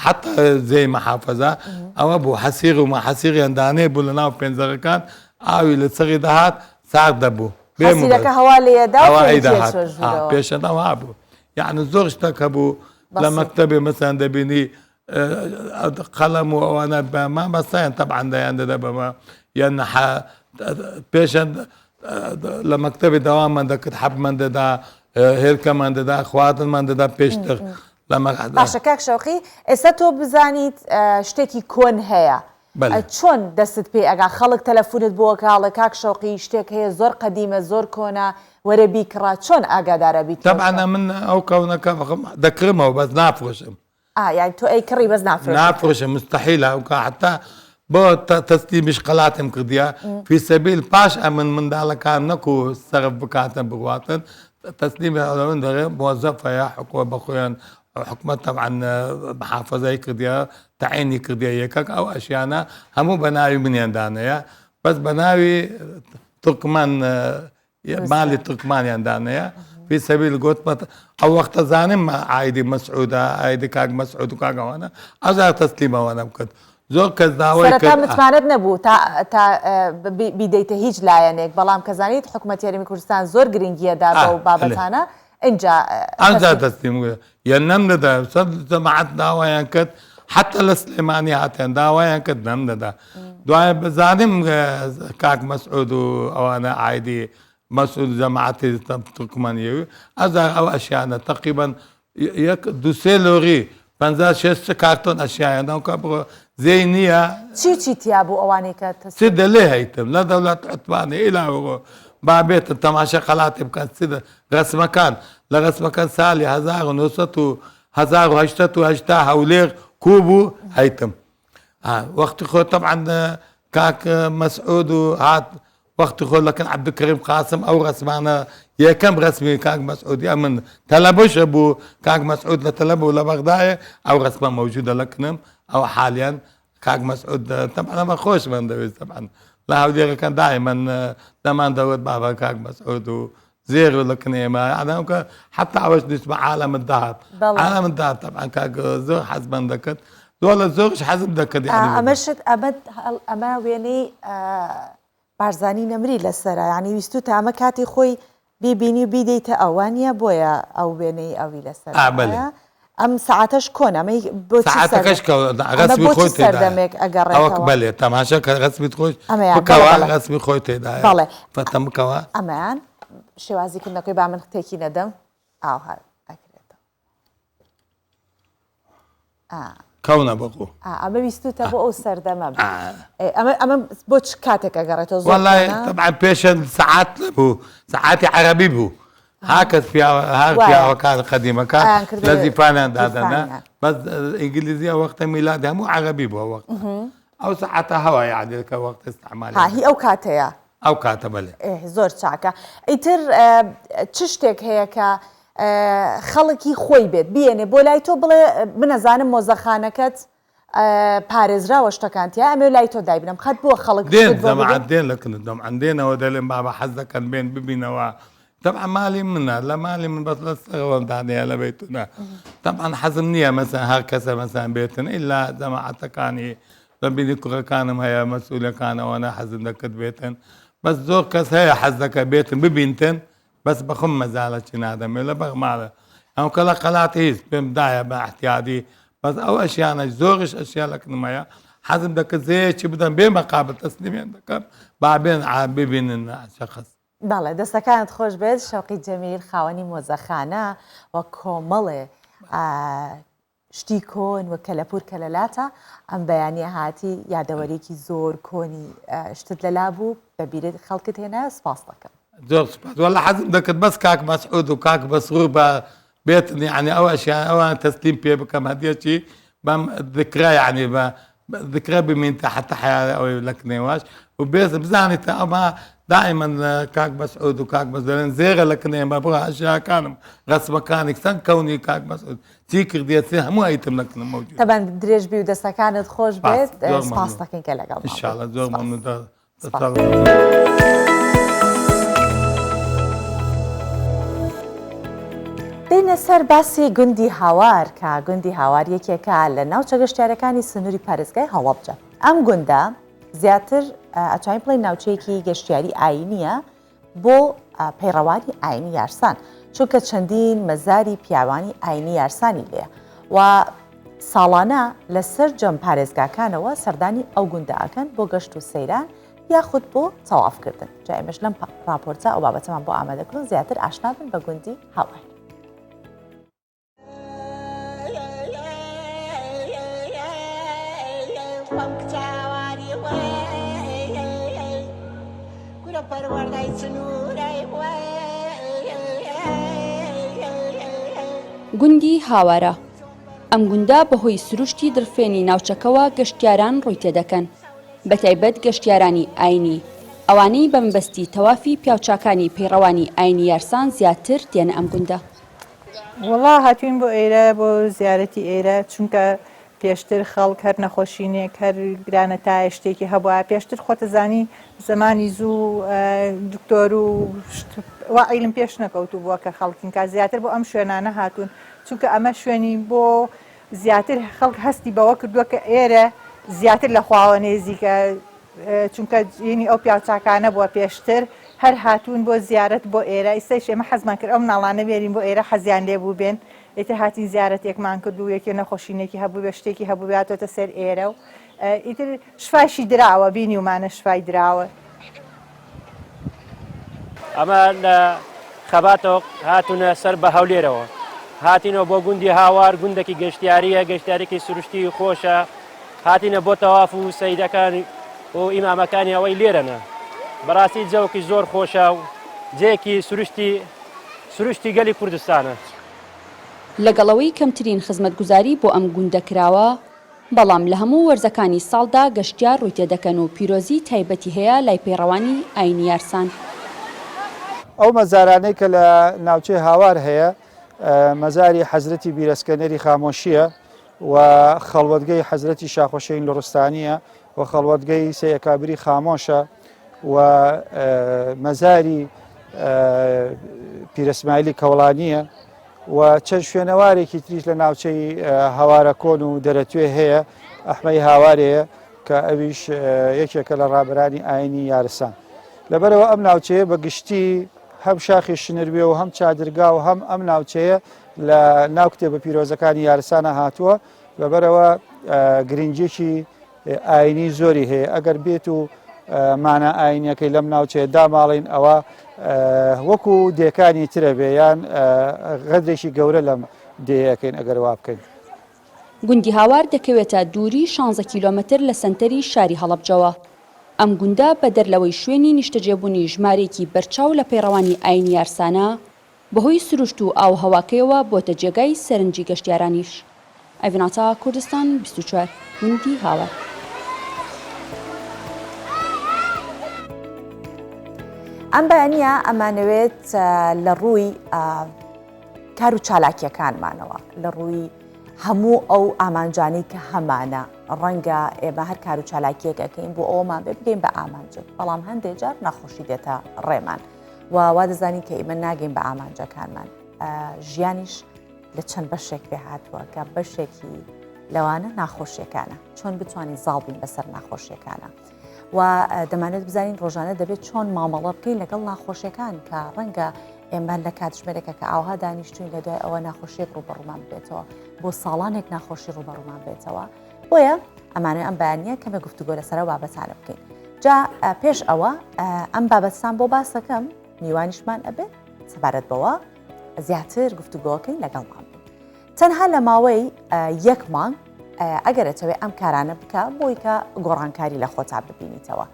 حەتا زێی مەحافەزە ئەوە بوو حەسیر و مەحەسیریان دانێ بوو لە ناو پێنجەرەکان ئاوی لە چڕی دەهات سارد دەبوو بێ حەسیرەکە هەوا لێدا و هەوای دەهات پێشەن ئەوها بوو یعنی زۆر شتەک هەبوو لە مەکتەبێ مەسەن دەبینی قەڵەم و ئەوانە بە مامەستایان تەبعەن دەیان دەدا بەمە یان پێشەن لە مەکتەبی دەواممان دەکرد حەبمان دەدا هێلکەمان دەدا خواردنمان دەدا پێشتر لە باشە کاک شەوقی ئێستا تۆ بزانیت شتێکی کۆن هەیە چۆن دەستت پێ ئەگا خەڵک تەلەفونت بۆ کاڵە کاک شەوقی شتێک هەیە زۆر قەدیمە زۆر کۆنە وەرە بیکڕە چۆن ئاگادارە بیت تەبعەن من ئەو کەونەکە دەکڕمەوە بەس نافرۆشم ئا یانی تۆ ئەیکڕی بەس نافرۆشی. نافرۆشم مستحیلە ئەو کا حتا بۆ تەسلیمیش قەلاتم کردیە فی سەبیل پاش ئەمن منداڵەکان نەکو سەرف بکاتن بڕواتن تەسلیمی ئەڵێن دەڵێ مۆزەف هەیە حکومە بە خۆیان حکومەت تەبعەن محافەزەی کردیە تەعینی کردیە یەکەک ئەو ئەشیانە هەموو بە ناوی منیان دانەیە بەس بە ناوی تورکمان مالی تورکمانیان دانەیە فی سەبیل گوتمە ئەو وەختە زانیم ئایدی مەسعودە ئایدی کاک مەسعود و کاک ئەوانە ئەوجار تەسلیم ئەوانەم کرد زۆر کەس داوای سەرەتا کرد متمانەت نەبوو تا تا بیدەیتە هیچ لایەنێک بەڵام کە زانیت حکومەتی هەرێمی کوردستان زۆر گرنگیە دا بەو بابەتانە ئینجا ئەنجا تەسلیم کرد یان نەم دەدا سەد جەماعەت داوایان کرد حتا لە سلێمانی هاتیان داوایان کرد نەم دەدا دوای بزانیم کاک مەسعود و ئەوانە ئایدی مەسعود جەماعەتی تورکمانیەوی ئەزار ئەو ئەشیانە تقریبا یەک دوو سێ لۆری 50 شێست کارتۆن ئەشیایان ئەو کە بڕۆ زێی نییە چی چی تیا بوو ئەوانەی کە چ دەلێ هەیتم لە دەولەت عوسمانی ئیلاوە با بێتن تەماشا قەلاتی بکەن چ ڕەسمەکان لە ڕەسمەکان سالی 1900 و 1880 هەولێر کوو بوو هەیتم وەختی خۆ تەبعەن کاک مەسعود و هات وەختی خۆ لەکن عەبدولکەریم قاسم ئەو ڕەسمانە یەکەم ڕەسمی کاک مەسعودی ئەمن تەلەبەش بوو کاک مەسعود لە تەلەبە و لە بەغدایە ئەو ڕەسمە مەوجودە لەکنم ئەو حالیان کاک مەسعود تەبعەن ئەمە خۆشمان دەوێت تەبعەن لە هەولێرەکان دائیمەن دەمان دەوت بابا کاک مەسعود و. زێڕ لە کن ئێمە یعنی ئەو کە حتا ئەوەش نسبە عالم الذهب عالم الذهب طبعا کاک زۆر حەزمان دەکرد زۆر لە زۆرش حەزم دەکرد یعنی ئەمە شت ئەمە ئەمە وێنەی بارزانی نەمری لەسەرە یعنی ویستوتە ئەمە کاتی خۆی بیبینی و بیدەیتە ئەو وانیە بۆیە ئەو وێنەی ئەوی لەسەرە ئا بەلێ. ئەم سەعاتەش کۆنە ئەمەی بۆ چ سەعاتەکەش سەردەم کە ئەمە ڕەسمی بۆ چ خۆی تێدایە سەردەمێک ئەوە ئەگەڕێتەوە بەلێ تەماشا کە ڕەسمی خۆی ئەمەیان بەڵێ بکەوە بەڵێ ڕەسمی خۆی تێدایە بەڵێ فەتەم بکەوە ئەمەیان شێوازی کردنەکەی با من تێکی نەدەم ئاوها ئەکرێتەوە ئا کەونە بەخۆ ئا ئەمە ویستوتە بۆ ئەو سەردەمە بێ. ئێ، ئەمە ئەمە بۆ چ کاتێک ئەگەڕێتەوە زۆر وەڵای کۆنە؟ تەبعا پێشە سەعات نەبوو سەعاتی عەرەبی بوو هاکەس پیاوە هەر وایە. پیاوەکان قەدیمەکان ئایان کردە لە زیفانیان دادەنا گیرفانیان. بەس ئینگلیزی ئەو وەختە میلادی هەموو عەرەبی بوو ئەو وەختە ئەو سەعاتە هەوا یعنی کە وەخت استعمالیان ها هی ئەو کاتەیە. ئەو کاتە بەلێ. ئێ زۆر چاکە. ئیتر چ شتێک هەیە کە خەڵکی خۆی بێت بیێنێ بۆ لای تۆ بڵێ من ئەزانم مۆزەخانەکەت پارێزراوە شتەکان تیا ئەمێ لای تۆ دایبنەم خەت بۆ خەڵک دێن شتت بۆ جەماعەت ببێ؟ دێن لە کنت دەم دێنەوە دەلێن بابە حەز دەکەن بێن ببینەوە تەبعا مالی منە لە مالی من بەس لە سەرەوە دانەیە لە بەیتونە تەبعا حەزم نییە مەسەن هەر کەسە مەسەن بێتن ئیلا جەماعەتەکانی دەبینی کوڕەکانم هەیە مەسئولەکان ئەوانە حەزم دەکرد بێتن بەس زۆر کەس هەیە حەز دەکە بێتن ببینتن بەس بەخۆم مەزالە چی نادەمێ لە بەغ ماڵە ئەم کەڵە قەلات هیچ پێم دایە بە احتیادی بەس ئەو ئەشیانە زۆرش ئەشیا لە کنمەیە حەزم دەکرد زەیەکی بدەم بێ مەقابل تەسلیمیان دەکەم با بێن ببینن شەخص. بەڵێ دەستەکانت خۆش بێت شەوقی جەمیل خاوەنی مۆزەخانە و کۆمەڵێ شتی کۆن و کەلەپوور کە لەلاتە ئەم بەیانیە هاتی یادەوەریکی زۆر کۆنی شتت لەلا بوو بە بیرت خەڵکت هێنایە سپاس دەکەم. زۆر سوپاس واللە حەزم دەکرد بەس کاک مەسعود و کاک مەسرور بە بێتن یعنی ئەو ئەشیان ئەوان تەسلیم پێ بکەم هەدیەکی بەم ذکرا یعنی بە ذکرا بمینتە حتا حیا ئەوەی لە کنێواش و بێز بزانیتە ئەمە دائما کاک مەسعود و کاک مەسعود زێرە لە کنێمە بڕە ئەشیاکانم ڕەسمەکانی چەند کەونی کاک مەسعود چی کردیە چی هەموو ئایتم لە کنم مەوجود تەبەن درێژ بی و دەستەکانت خۆش بێت سپاس دەکەین کە لەگەڵ إن شاء الله زۆر مەمنون دێینە سەر باسی گوندی هاوار کە گوندی هاوار یەکێکە لە ناوچە گەشتیارەکانی سنووری پارێزگای هەڵەبجە. ئەم گوندە زیاتر ئەتوانین بڵێین ناوچەیەکی گەشتیاری ئایینییە بۆ پەیڕەوانی ئاینی یارسان چونکە چەندین مەزاری پیاوانی ئاینی یارسانی لێیە و ساڵانە لە سەرجەم پارێزگاکانەوە سەردانی ئەو گوندە ئەکەن بۆ گەشت و سەیران یاخود بۆ تەوافکردن جا ئێمەش لەم ڕاپۆرتە ئەو بابەتەمان بۆ ئامادەکردن زیاتر ئاشنا بن بە گوندی هاوار. گوندی هاوارە، ئەم گوندە بەهۆی سروشتی دڕفێنی ناوچەکەوە گەشتیاران ڕووی تێدەکەن، بەتایبەت گەشتیارانی ئاینی، ئەوانەی بەمەبەستی تەوافی پیاوچاکانی پەیڕەوانی ئاینی یارسان زیاتر دێنە ئەم گوندە. وەڵا هاتوین بۆ ئێرە بۆ زیارەتی ئێرە چونکە پێشتر خەڵک هەر نەخۆشینێک هەر گرانە تایە شتێکی هەبوایە پێشتر خۆتەزانی زەمانی زوو دکتۆر و وا عیلم پێش نەکەوتوو بووە کە خەڵکینکە زیاتر بۆ ئەم شوێنانە هاتوون چونکە ئەمە شوێنی بۆ زیاتر خەڵک هەستی بەوە کردووە کە ئێرە زیاتر لە خواوە نێزیکە چونکە جینی ئەو پیاوچاکانە بووە پێشتر هەر هاتوون بۆ زیارەت بۆ ئێرە ئیستایش ئێمە حەزمان کرد ئەو مناڵانە بێرین بۆ ئێرە حەزیان لێ بوو بێن ئیتر هاتین زیارەتێکمان کرد و یەکێ نەخۆشینێکی هەبوو شتێکی هەبوو هاتۆتە سەر ئێرە و ئیتر شفاشی دراوە بینیومانە شفای دراوە. ئەمە لە خەباتەوە هاتوونە سەر بە هەولێرەوە هاتینەوە بۆ گوندی هاوار گوندێکی گەشتیاریە گەشتیارێکی سروشتی خۆشە هاتینە بۆ تەواف و سەیدەکان و ئیمامەکانی ئەوەی لێرەنە بەڕاستی جەوکی زۆر خۆشە و جێکی سروشتی سروشتی گەلی کوردستانە. لەگەڵ ئەوەی کەمترین خزمەتگوزاری بۆ ئەم گوندە کراوە، بەڵام لە هەموو وەرزەکانی ساڵدا گەشتیار ڕووی تێدەکەن و پیرۆزیی تایبەتی هەیە لای پەیڕەوانی ئایینی یارسان. ئەو مەزارانەی کە لە ناوچەی هاوار هەیە مەزاری حەزرەتی بیرەسکەنەری خامۆشییە و خەڵوەتگەی حەزرەتی شاخۆشەین لوڕستانییە و خەڵوەتگەی سەی ئەکابری خامۆشە و مەزاری. پیرەسمایلی کەوڵانییە و چەند شوێنەوارێکی تریش لە ناوچەی هەوارە کۆن و دەرەتوێ هەیە ئەحمەی هاوارەیە کە ئەویش یەکێکە لە ڕابەرانی ئاینی یارسان. لەبەرئەوە ئەم ناوچەیە بە گشتی هەم شاخی شنروێ و هەم چادرگا و هەم ئەم ناوچەیە لە ناو کتێبە پیرۆزەکانی یارسانە هاتووە لەبەرئەوە گرنگیەکی ئاینی زۆری هەیە ئەگەر بێت و مانا ئاینیەکەی لەم ناوچەیە داماڵین ئەوە وەکو دێکانی ترە بێ یان غەدرێکی گەورە لەم دێیەکەین ئەگەر وا بکەین. گوندی هاوار دەکەوێتە دووری شانزە کیلۆمەتر لە سەنتەری شاری هەڵەبجەوە. ئەم گوندە بەدەر لەوەی شوێنی نیشتەجێبوونی ژمارەیەکی بەرچاو لە پەیڕەوانی ئایینی یارسانە، بەهۆی سروشت و ئاووهەواکەیەوە بۆتە جێگای سەرنجی گەشتیارانیش. ئەڤین عەتا، کوردستان 24، گوندی هاوار. ئەم بەیانییە ئەمانەوێت لە ڕووی کار و چالاکیەکانمانەوە لە ڕووی هەموو ئەو ئامانجانەی کە هەمانە ڕەنگە ئێمە هەر کار و چالاکیەک ئەەکەین بۆ ئەومان بێ بگەین بە ئامانجێک بەڵام هەندێک جار ناخۆشی دێتە ڕێمان و وا دەزانین کە ئیمە ناگەین بە ئامانجەکانمان ژیانیش لە چەند بەشێک پێ هاتووە کە بەشێکی لەوانە ناخۆشیەکانە چۆن بتوانین زاڵبین بەسەر ناخۆشیەکانە و دەمانێت بزانین ڕۆژانە دەبێت چۆن مامەڵە بکەین لەگەڵ ناخۆشیەکان کە ڕەنگە ئێمە لە کاتژمێرێکە کە ئاوها دانیشتوین لە دوای ئەوە ناخۆشیێک ڕوبەڕوومان بێتەوە بۆ ساڵانێک ناخۆشی ڕوبەڕوومان بێتەوە بۆیە ئەمانە ئەم بەیانە کەمێک گفتوگۆ لەسەر بابەتانە بکەین جا پێش ئەوە ئەم بابەتسان بۆ باسەکەم میوانیشمان ئەبێت سەبارەت بەوە زیاتر گفتوگۆکەین لەگەڵمان بن تەنها لە ماوەی یەک مانگ ئەگەر ئەتەوێ ئەم کارانە بکە بۆی کە گۆڕانکاری لە خۆتا ببینیتەوە.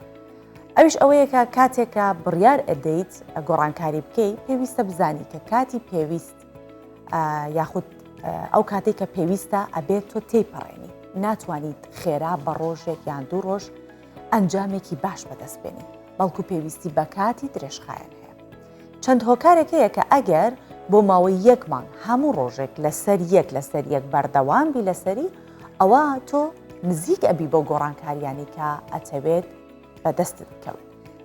ئەویش ئەوەیە کە کاتێک کە بڕیار ئەدەیت گۆڕانکاری بکەی پێویستە بزانی کە کاتی پێویست یاخود ئەو کاتێک کە پێویستە ئەبێت تۆ تێیپەڕێنی ناتوانیت خێرا بە ڕۆژێک یان دوو ڕۆژ ئەنجامێکی باش بەدەست بێنی بەڵکو پێویستی بە کاتی درێژخایەن هەیە. چەند هۆکارێک هەیە کە ئەگەر بۆ ماوەی یەک مانگ هەموو ڕۆژێک لەسەر یەک لەسەر یەک بەردەوام بی لەسەری ئەوە تۆ نزیک ئەبی بۆ گۆڕانکاریانی کە ئەتەوێت بەدەستت بکەون.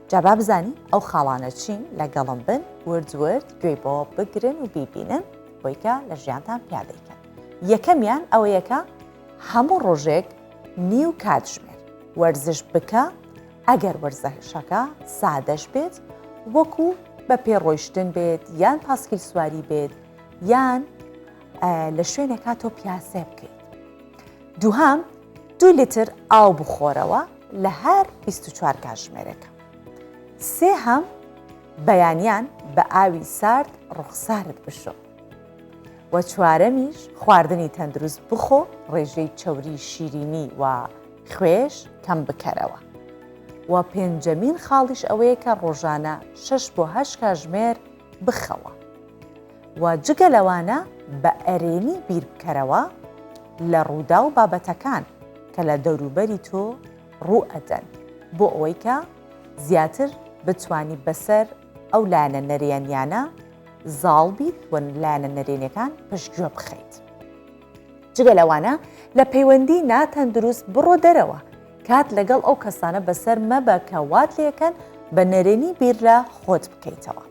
جا با بزانین ئەو خاڵانە چین لەگەڵم بن ورد ورد گوێی بۆ بگرن و بیبینن بۆی کە لە ژیانتان پیادەی کەن. یەکەمیان ئەوەیە کە هەموو ڕۆژێک نیو کاتژمێر وەرزش بکە ئەگەر وەرزشەکە سادەش بێت وەکو بە پێ ڕۆیشتن بێت یان پاسکیل سواری بێت یان لە شوێنێکا تۆ پیاسێ بکەیت. دووهام دوو لیتر ئاو بخۆرەوە لە هەر 24 کاتژمێرێکە. سێهەم بەیانیان بە ئاوی سارد ڕوخسارت بشۆ. و چوارەمیش خواردنی تەندروست بخۆ ڕێژەی چەوری شیرینی و خوێش کەم بکەرەوە. و پێنجەمین خاڵیش ئەوەیە کە ڕۆژانە شەش بۆ هەشت کاژمێر بخەوە. و جگە لەوانە بە ئەرێنی بیر بکەرەوە لە ڕووداو و بابەتەکان کە لە دەوروبەری تۆ ڕوو ئەدەن بۆ ئەوەی کە زیاتر بتوانی بەسەر ئەو لایەنە نەرێنیانە زاڵ بیت و لایەنە نەرێنیەکان پشتگوێ بخەیت. جگە لەوانە لە پەیوەندی ناتەندروست بڕۆ دەرەوە، کات لەگەڵ ئەو کەسانە بەسەر مەبە کە وات لێکەن بە نەرێنی بیر لە خۆت بکەیتەوە.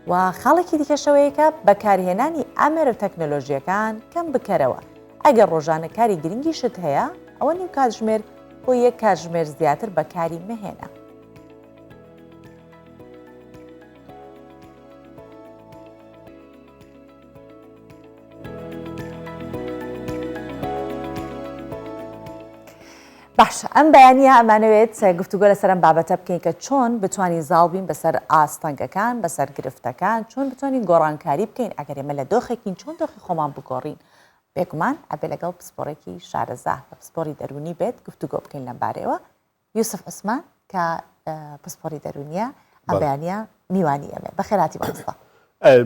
و خاڵێکی دیکەشەوەیە کە بەکارهێنانی ئامێرە تەکنەلۆژیەکان کەم بکەرەوە ئەگەر ڕۆژانە کاری گرنگیشت هەیە ئەوە نیو کاتژمێر بۆ یەک کاتژمێر زیاتر بەکاری مەهێنە. باشە ئەم بەیانە ئەمانەوێت گفتوگۆ لەسەر ئەم بابەتە بکەین کە چۆن بتوانین زاڵ بین بەسەر ئاستەنگەکان بەسەر گرفتەکان چۆن بتوانین گۆڕانکاری بکەین ئەگەر ئێمە لە دۆخێکین چۆن دۆخی خۆمان بگۆڕین بێگومان ئەبێ لەگەڵ پسپۆڕێکی شارەزا کە پسپۆری دەرونی بێت گفتوگۆ بکەین لەم بارەیەوە یوسف عوسمان کە پسپۆری دەرونیە ئەم بەیانە میوانی ئەمێ بەخێراتی مامۆستا.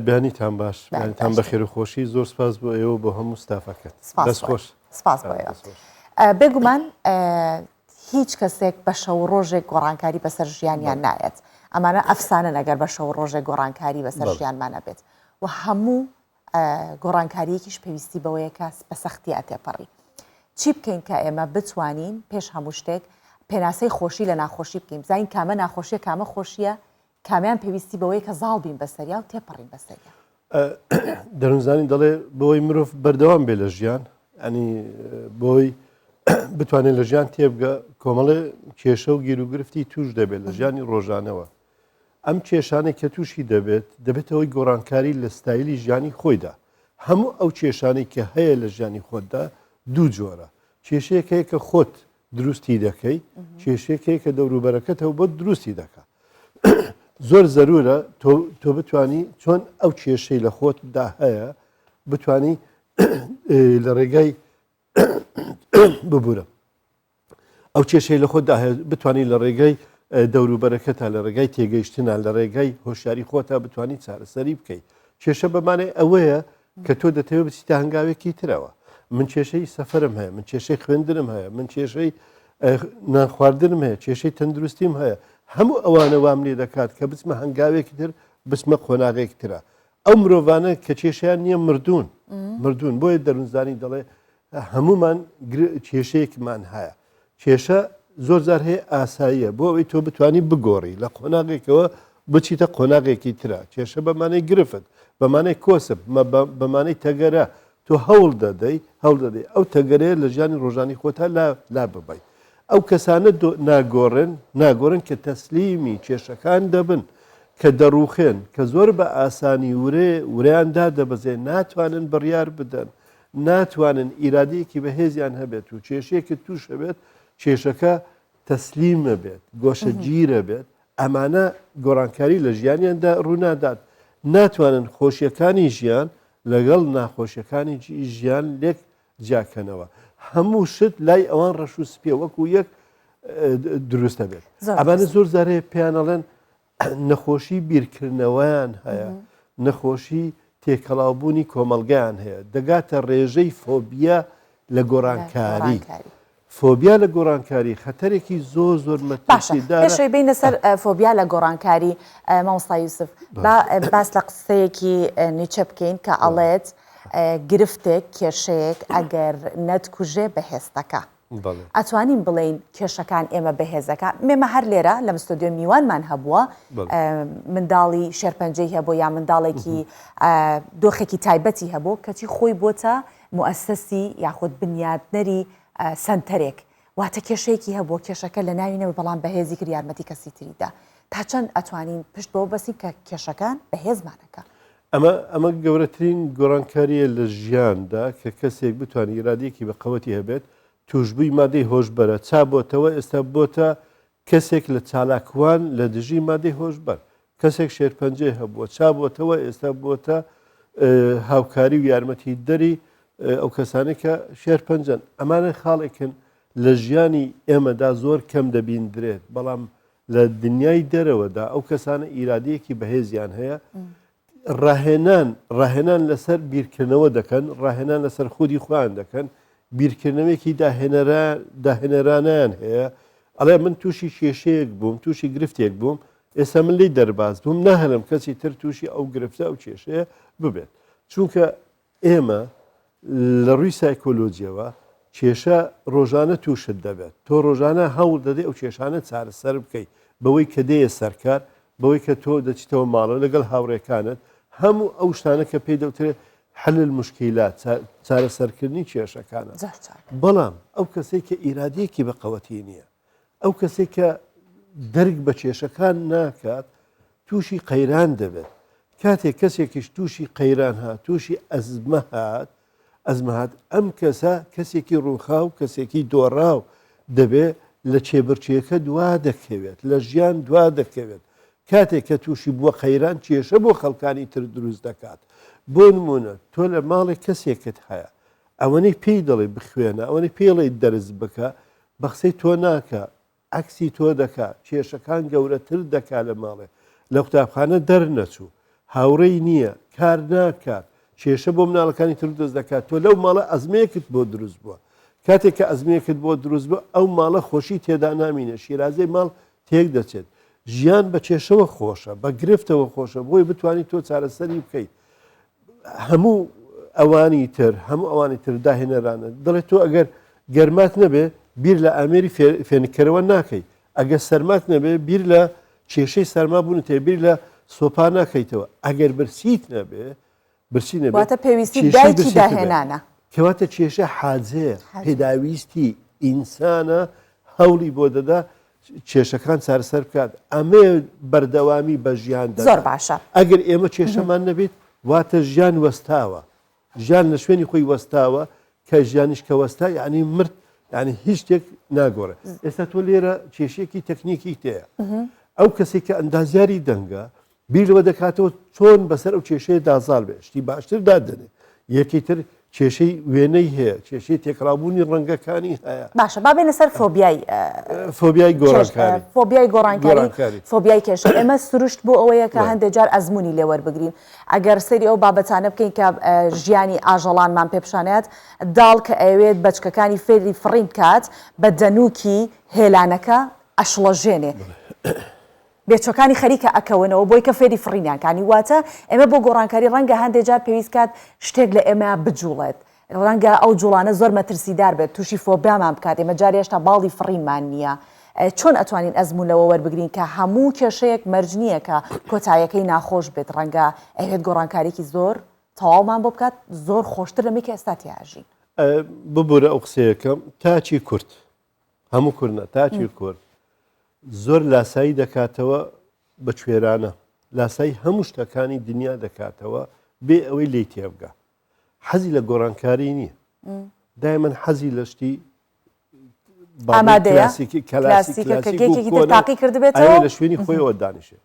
بەیانیتان باش بەیانیتان بەخێر و خۆشی زۆر سپاس بۆ ئێوە بۆ هەموو ستافەکەت دەست خۆش سپاس بۆ ئێوە بێگومان هیچ کەسێک بە شەو ڕۆژێک گۆڕانکاری بەسەر ژیانیان نایەت ئەمانە ئەفسانەن ئەگەر بە شەو ڕۆژێک گۆڕانکاری بەسەر ژیانمانە بێت و هەموو گۆڕانکارییەکیش پێویستی بەوەیە کە بە سەختییا تێپەڕی. چی بکەین کە ئێمە بتوانین پێش هەموو شتێک پێناسەی خۆشی لە ناخۆشی بکەین بزانین کامە ناخۆشیە کامە خۆشیە کامیان پێویستی بەوەیە کە زاڵ بین بەسەریا و تێپەڕین بەسەریا. دەروونزانی دەڵێ بۆی مرۆڤ بەردەوام بێ لە ژیان ئەنی بۆی بتوانێت لە ژیان تێبگە کۆمەڵێ کێشە و گیروگرفتی توش دەبێت لە ژیانی ڕۆژانەوە ئەم کێشانەی کە تووشی دەبێت دەبێتەوەی گۆڕانکاری لە ستایلی ژیانی خۆیدا هەموو ئەو کێشانەی کە هەیە لە ژیانی خۆتدا دوو جۆرە کێشەیەک هەیە کە خۆت دروستی دەکەی کێشەیەک هەیە کە دەوروبەرەکەتەوە بۆت دروستی دەکا زۆر زەرورە تۆ بتانی چۆن ئەو کێشەی لە خۆتدا هەیە بتانی لە ڕێگای ببوورە ئەو کێشەی لە خۆتدا هەیە بتانی لە ڕێگای دەوروبەرەکەتا لە ڕێگای تێگەیشتنا لە ڕێگای هۆشیاری خۆتا بتانی چارەسەری بکەیت کێشە بەمانەی ئەوەیە کە تۆ دەتەوێت بچیتە هەنگاوێکی ترەوە من کێشەی سەفرم هەیە من کێشەی خوێندنم هەیە من کێشەی نانخواردنم هەیە کێشەی تەندروستیم هەیە هەموو ئەوانە وام لێ دەکات کە بچمە هەنگاوێکی تر بچمە قۆناغێک ترە ئەو مرۆڤانە کە کێشیان نییە مردوون مردوون بۆیە دەروونزانی دەڵێ هەمومان کێشەیەکمان هەیە کێشە زۆر جار هەیە ئاساییە بۆ ئەوەی تۆ بتانی بگۆڕی لە قۆناغێکەوە بچیتە قۆناغێکی ترە کێشە بەمانەی گرفت بەمانەی کۆسپ بەمانەی تەگەرە تۆ هەوڵ دەدەی هەوڵ دەدەی ئەو تەگەرەیە لە ژیانی ڕۆژانی خۆتا لا لا ببەی ئەو کەسانە ناگۆڕن ناگۆڕن کە تەسلیمی کێشەکان دەبن کە دەڕوخێن کە زۆر بە ئاسانی ورێ وریان دادەبەزێ ناتوانن بڕیار بدەن ناتوانن ئیرادەیەکی بەهێزیان هەبێت و کێشەیەکت توش هەبێت کێشەکە تەسلیمە بێت گۆشەگیرە بێت ئەمانە گۆڕانکاری لە ژیانیاندا ڕوونادات ناتوانن خۆشیەکانی ژیان لەگەڵ ناخۆشیەکانی ژیان لێک جیاکەنەوە هەموو شت لای ئەوان ڕەش و سپیە وەکو یەک دروستە بێت ئەمانە زۆر جارێ پێیانەڵێن نەخۆشی بیرکردنەوەیان هەیە، نەخۆشی تێکەڵاوبوونی کۆمەڵگەیان هەیە، دەگاتە ڕێژەی فۆبیا لە گۆڕانکاری. فۆبیا لە گۆڕانکاری خەتەرێکی زۆر زۆر باشە مەترسیدارە. پێش ئەوەی بێینە سەر فۆبیا لە گۆڕانکاری مامۆستا یوسف با باس لە قسەیەکی نیچە بکەین کە ئەڵێت گرفتێک کێشەیەک ئەگەر نەتکوژێ بەهێزتەکە. ئەتوانین بڵێین کێشەکان ئێمە بەهێزەکە مێمە هەر لێرە لەم ستۆدیۆ میوانمان هەبووە منداڵی شێرپەنجەی هەبوو یا منداڵێکی دۆخێکی تایبەتی هەبوو کەچی خۆی بۆتە موئەسەسی یاخود بنیادنەری سەنتەرێک واتە کێشەیەکی هەبووە کێشەکە لە ناوی نەبوو بەڵام بەهێزی کرد یارمەتی کەسی تریدا تا چەند ئەتوانین پشت بەوە بەسین کە کێشەکان بەهێزمانەکە ئەمە ئەمە گەورەترین گۆڕانکارییە لە ژیاندا کە کەسێک بتوانێت ئیرادەیەکی بە قەوەتی هەبێت، تووشبووی مادەی هۆشبەرە، چا بۆتەوە ئێستا بۆتە کەسێک لە چالاکوان لە دژی مادەی هۆشبەر، کەسێک شێرپەنجەی هەبووە، چا بۆتەوە ئێستا بۆتە هاوکاری و یارمەتیدەری ئەو کەسانەی کە شێرپەنجەن. ئەمانە خاڵێکن لە ژیانی ئێمەدا زۆر کەم دەبیندرێت، بەڵام لە دنیای دەرەوەدا ئەو کەسانە ئیرادەیەکی بەهێزیان هەیە ڕاهێنان ڕاهێنان لەسەر بیرکردنەوە دەکەن ڕاهێنان لەسەر خودی خۆیان دەکەن بیرکردنەوەیەکی داهێنەرا داهێنەرانیان هەیە ئەڵێ من تووشی کێشەیەک بووم تووشی گرفتێک بووم ئێستا من لی دەرباز بووم ناهێنم کەسی تر تووشی ئەو گرفتە ئەو کێشەیە ببێت چونکە ئێمە لە ڕووی سایکۆلۆجیەوە کێشە ڕۆژانە تووشت دەبێت تۆ ڕۆژانە هەوڵ دەدەی ئەو کێشانە چارەسەر بکەیت بەوەی کە دێیە سەرکار بەوەی کە تۆ دەچیتەوە ماڵەوە لەگەڵ هاوڕێکانت هەموو ئەو شتانە کە پێی دەوترێت حل المشکلات چارەسەرکردنی کێشەکانە بەڵام ئەو کەسێک کە ئیرادەیەکی بە قەوەتی نییە ئەو کەسێک کە دەرک بە کێشەکان ناکات تووشی قەیران دەبێت کاتێک کەسێکیش تووشی قەیران هات تووشی ئەزمە هات ئەزمە هات ئەم کەسە کەسێکی ڕووخاو کەسێکی دۆڕاو دەبێ لە چێبرچێکە دوا دەکەوێت لە ژیان دوا دەکەوێت کاتێک کە تووشی بووە قەیران کێشە بۆ خەڵکانی تر دروست دەکات بۆ نمونە تۆ لە ماڵێک کەسێکت هەیە ئەوەنەی پێی دەڵێ بخوێنە ئەوەنەی پێڵێ دەرز بکە بە قسەی تۆ ناکا عەکسی تۆ دەکا کێشەکان گەورەتر دەکا لە ماڵێ لە قوتابخانە دەرنەچوو هاوڕێی نییە کار ناکات کێشە بۆ مناڵەکانی تر دەست دەکات تۆ لەو ماڵە ئەزمەیەکت بۆ دروست بووە کاتێک کە ئەزمەیەکت بۆ دروست بوو ئەو ماڵە خۆشی تێدا نامینێ شیرازەی ماڵ تێک دەچێت ژیان بە کێشەوە خۆشە بە گرفتەوە خۆشە بۆی بتوانیت تۆ چارەسەری بکەیت هەموو ئەوانی تر هەموو ئەوانی تر داهێنەرانە دەڵێت تۆ ئەگەر گەرمات نەبێ بیر لە ئامێری فێنککەرەوە ناکەی. ئەگەر سەرمات نەبێ بیر لە کێشەی سەرما بوونت هەیە بیر لە سۆپا ناکەیتەوە. ئەگەر برسیت نەبێ برسی نەبێ واتە پێویستی کێشەی دایکی برسیت هەبێ. داهێنانە. کەواتە کێشە حاجەیە، پێداویستی ئینسانە هەوڵی بۆ دەدا کێشەکان چارەسەر بکات. ئەمەیە بەردەوامی بە ژیان زۆر دەدات. باشە. ئەگەر ئێمە کێشەمان نەبێت واتە ژیان وەستاوە. ژیان لە شوێنی خۆی وەستاوە کە ژیانیش کە وەستا یعنی مرد یعنی هیچ شتێک ناگۆڕێ ئێستا تۆ لێرە کێشێکی تەکنیکی تەیە ئەو کەسێک کە ئەندازیاری دەنگە بیر لەوە دەکاتەوە چۆن بەسەر ئەو کێشەیە دازال بێ شتی باشتر دادەنێ یەکی تر کێشەی وێنەی هەیە کێشەی تێکەڵابوونی ڕەنگەکانی هەیە باشە با بێنە سەر فۆبیای فۆبیای گۆڕانکاری فۆبیای گۆڕانکاری فۆبیای کێشە ئێمە سروشت بۆ ئەوەیە کە هەندێک جار ئەزمموی لێوەربگرین ئەگەر سەیری ئەو بابەتانە بکەین کە ژیانی ئاژەڵانمان پێ پیشانەیات، داڵ کە ئەیەوێت بەچکەکانی فێری فڕین بکات بە دەنووکی هێلانەکە ئەشڵەژێنێ، بێچوەکانی خەریکە ئەکەونەوە بۆی کە فێری فڕینیان کانی، واتە ئێمە بۆ گۆڕانکاری ڕەنگە هەندێ جار پێویست کات شتێک لە ئێمەیا بجوڵێت، ڕەنگە ئەو جوڵانە زۆر مەترسیدار بێت، تووشی فۆبیامان بکات، ئێمە جارێ هێشتا باڵی فڕینمان نییە، چۆن ئەتوانین ئەزموون لەوە وەربگرین کە هەموو کێشەیەک مەرج نییە کە کۆتاییەکەی ناخۆش بێت، ڕەنگە ئەیەوێت گۆڕانکاریی زۆر تەواومان بۆ بکات، زۆر خۆشتر لەمەی کە ئێستا تیا ئەژین. ببورە ئەو قسەیەکەم، تاکی کورد، هەموو کورد نا، تاکی کورد زۆر لاسایی دەکاتەوە بە کوێرانە، لاسایی هەموو شتەکانی دنیا دەکاتەوە بێ ئەوەی لێی تێبگا. حەزی لە گۆڕانکاری نییە دایمەن حەزی لە شتی تاقی کردبێتەوە لە شوێنی خۆیەوە دانیشێ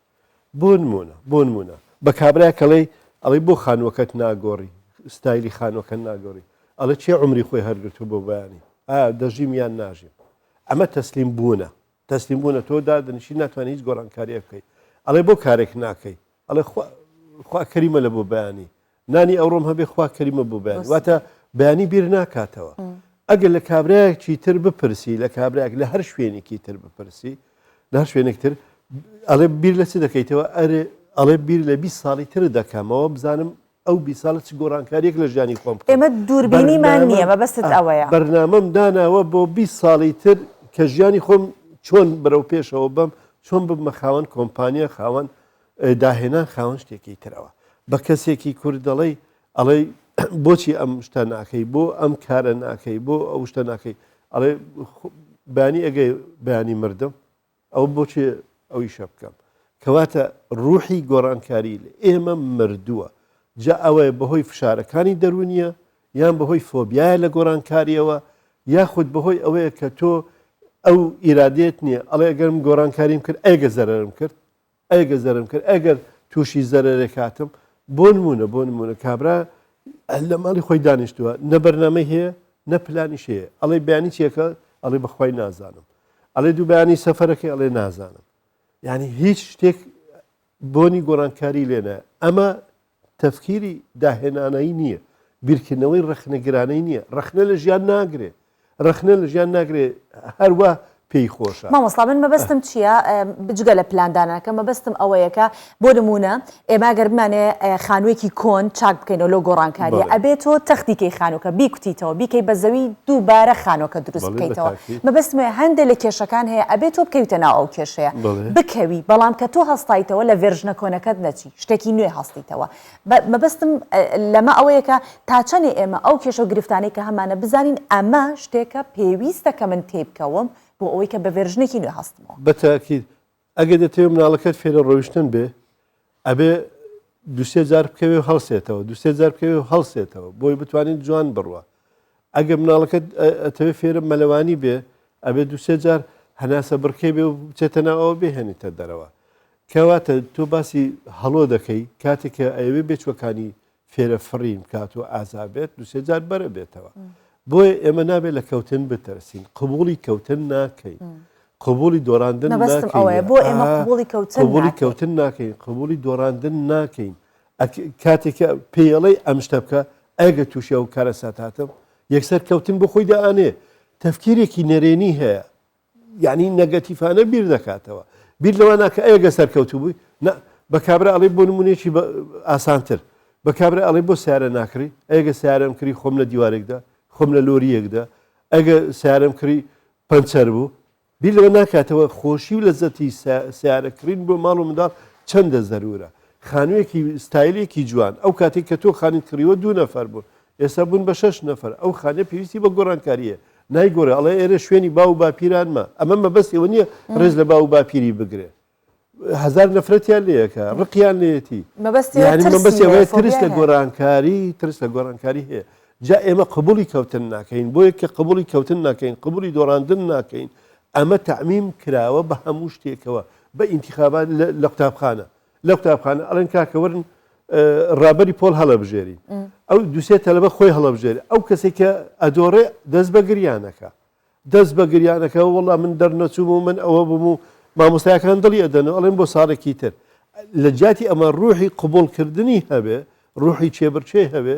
بۆ نمونە بۆ نمونە بە کابرا کەڵی ئەڵی بۆ خانووەکەت ناگۆڕی ستایلی خانووەکە ناگۆڕی ئەڵێ چێ عمری خۆی هەرگرتو بۆ بەیانی ئایا دەژیم یان ناژیم ئەمە تەسلیم بوونە تەسلیم بوونە تۆ دادنیشی ناتوانانی هیچ گۆڕانکاریە بکەیت ئەڵێ بۆ کارێک ناکەی ئەڵێ خوا کەریمە لە بۆ بەیانی نانی ئەوڕۆم هەبێ خوا کەریمە بۆ بەیانی واتە بەیانی بیر ناکاتەوە ئەگەر لە کابراایەکی تر بپرسی لە کابراایەک لە هەر شوێنێکی تر بپرسی لە هەر شوێنێک تر ئەڵێ بیر لە چ دەکەیتەوە ئەرێ ئەڵێ بیر لە 20 ساڵی تر دەکەمەوە بزانم ئەو 20 ساڵە چ گۆڕانکاریەک لە ژیانی خۆم بکەم. ئێمە دووربینیمان نییە مەبەستت ئەوەیە. بەرنامەم داناوە بۆ 20 ساڵی تر کە ژیانی خۆم چۆن بەرەو پێشەوە بەم چۆن ببمە خاوەن کۆمپانیا خاوەن داهێنان خاوەن شتێکی ترەوە بە کەسێکی کورد دەڵێی ئەڵێ بۆچی ئەم شتە ناکەی بۆ ئەم کارە ناکەی بۆ ئەو شتە ناکەی ئەڵێ بەیانی ئەگەی بەیانی مردم ئەو بۆچی ئەو ئیشە بکەم کەواتە ڕوحی گۆڕانکاری لە ئێمە مردووە جا ئەوەیە بەهۆی فشارەکانی دەروونیە یان بەهۆی فۆبیایە لە گۆڕانکاریەوە یاخود بەهۆی ئەوەیە کە تۆ ئەو ئیرادێت نییە ئەڵێ ئەگەرم گۆڕانکاریم کرد ئەگە زەرەرم کرد ئەگە زەرم کرد ئەگەر تووشی زەرەرێک هاتم بۆ نمونە بۆ نمونە کابرا لە ماڵی خۆی دانیشتووە نە بەرنامەی هەیە نە پلانیش هەیە ئەڵێ بەیانی چیەکە ئەڵێ بەخوای نازانم ئەڵێ دوو بەیانی سەفەرەکەی ئەڵێ نازانم یعنی هیچ شتێک بۆنی گۆڕانکاری لێنە ئەمە تەفکیری داهێنانەی نییە، بیرکردنەوەی ڕەخنەگرانەی نییە، ڕەخنە لە ژیان ناگرێ، ڕەخنە لە ژیان ناگرێ هەروا پێی خۆشە. مامۆستا من مەبەستم چییە بجگە لە پلاندانەکە مەبەستم ئەوەیە کە بۆ نموونە ئێمە گەر بمانێ خانوویەکی کۆن چاک بکەینەوە لەو گۆڕانکاریە ئەبێ تۆ تەختی کەی خانووکە بیکوتیتەوە بیکەی بە زەوی دووبارە خانووەکە دروست بکەیتەوە مەبەستم ئەوەیە هەندێ لە کێشەکان هەیە ئەبێ تۆ بکەویتە ناو ئەو کێشەیە بکەوی بەڵام کە تۆ هەستایتەوە لە ڤێرژنە کۆنەکەت نەچی شتێکی نوێ هەستیتەوە مەبەستم لەمە ئەوەیە کە تا چەنێ ئێمە ئەو کێشە و گرفتانەی کە هەمانە بزانین ئەمە شتێکە پێویستە کە من تێی بکەوم بۆ ئەوەی کە بە ڤێرژنێکی نوێ هەستمەوە. بە تاکید ئەگەر دەتەوێ مناڵەکەت فێرە ڕۆیشتن بێ ئەبێ دوسێ جار بکەوێ و هەڵسێتەوە دوسێ جار بکەوێ و هەڵسێتەوە بۆی بتوانین جوان بڕوە ئەگەر مناڵەکەت ئەتەوێ فێرە مەلەوانی بێ ئەبێ دوسێ جار هەناسە بڕکێ بێ و بچێتە ناوەوە بهێنیتە دەرەوە کەواتە تۆ باسی هەڵۆ دەکەی کاتێک کە ئەیەوێ بێچوەکانی فێرە فڕین بکات و ئازا بێت دوسێ جار بەرە بێتەوە بۆیە ئێمە نابێت لە کەوتن بترسین قبوڵی کەوتن ناکەین قبوڵی دۆڕاندن ناکەین بۆ ئێمە قبوڵی کەوتن قبوڵی کەوتن ناکەین قبوڵی دۆڕاندن ناکەین کاتێک پێڵەی ئەم شتە بکە ئەگە تووشی ئەو کارەسات هاتم یەکسەر کەوتن بۆ خۆی دائەنێ تەفکیرێکی نەرێنی هەیە یعنی نەگەتیفانە بیر دەکاتەوە بیر لەوە ناکە ئەگە سەرکەوتوو بووی نا بە کابرا ئەڵێ بۆ نمونێکی ئاسانتر بە کابرا ئەڵێ بۆ سیارە ناکڕی ئەگە سیارەم کری خۆم لە دیوارێکدا خۆم لە لۆریەکدا ئەگە سیارەم کری. پەنچەر بوو بیر لەوە ناکاتەوە خۆشی و لەزەتی سیارە کڕین بۆ ماڵ و منداڵ چەندە زەرورە. خانوویەکی ستایلێکی جوان ئەو کاتێک کە تۆ خانیت کڕیوە دوو نەفەر بوون ئێستا بوون بە شەش نەفەر ئەو خانە پێویستی بە گۆڕانکاریە نایگۆڕێ ئەڵێ ئێرە شوێنی باو و باپیرانمە ئەمە مەبەستی ئەوە نییە ڕێز لە باو و باپیری بگرێ هەزار نەفرەتیان لێیەکە ڕقیان لێیەتی مەبەستی یعنی ترسی مەبەستی هەیە، ئەوەیە ترس فۆبیای لە هەیە. گۆڕانکاری ترس لە گۆڕانکاری هەیە جا ئێمە قبوڵی کەوتن ناکەین بۆیە کە قبوڵی کەوتن ناکەین قبوڵی دۆڕاندن ناکەین ئەمە تەعمیم کراوە بە هەموو شتێکەوە بە ئینتیخابات لە قوتابخانە لە قوتابخانە ئەڵێن کاکە وەرن ڕابەری پۆل هەڵەبژێرین ئەو دوسێ تەلەبە خۆی هەڵەبژێری ئەو کەسێک کە ئەدۆڕێ دەست بە گریانەکە دەست بە گریانەکە وەڵا من دەرنەچووم و من ئەوە بووم و مامۆستایەکان دڵی ئەدەن و ئەڵێن بۆ ساڵێکی تر لە جیاتی ئەمە ڕوحی قبوڵکردنی هەبێ ڕوحی چێبرچێ هەبێ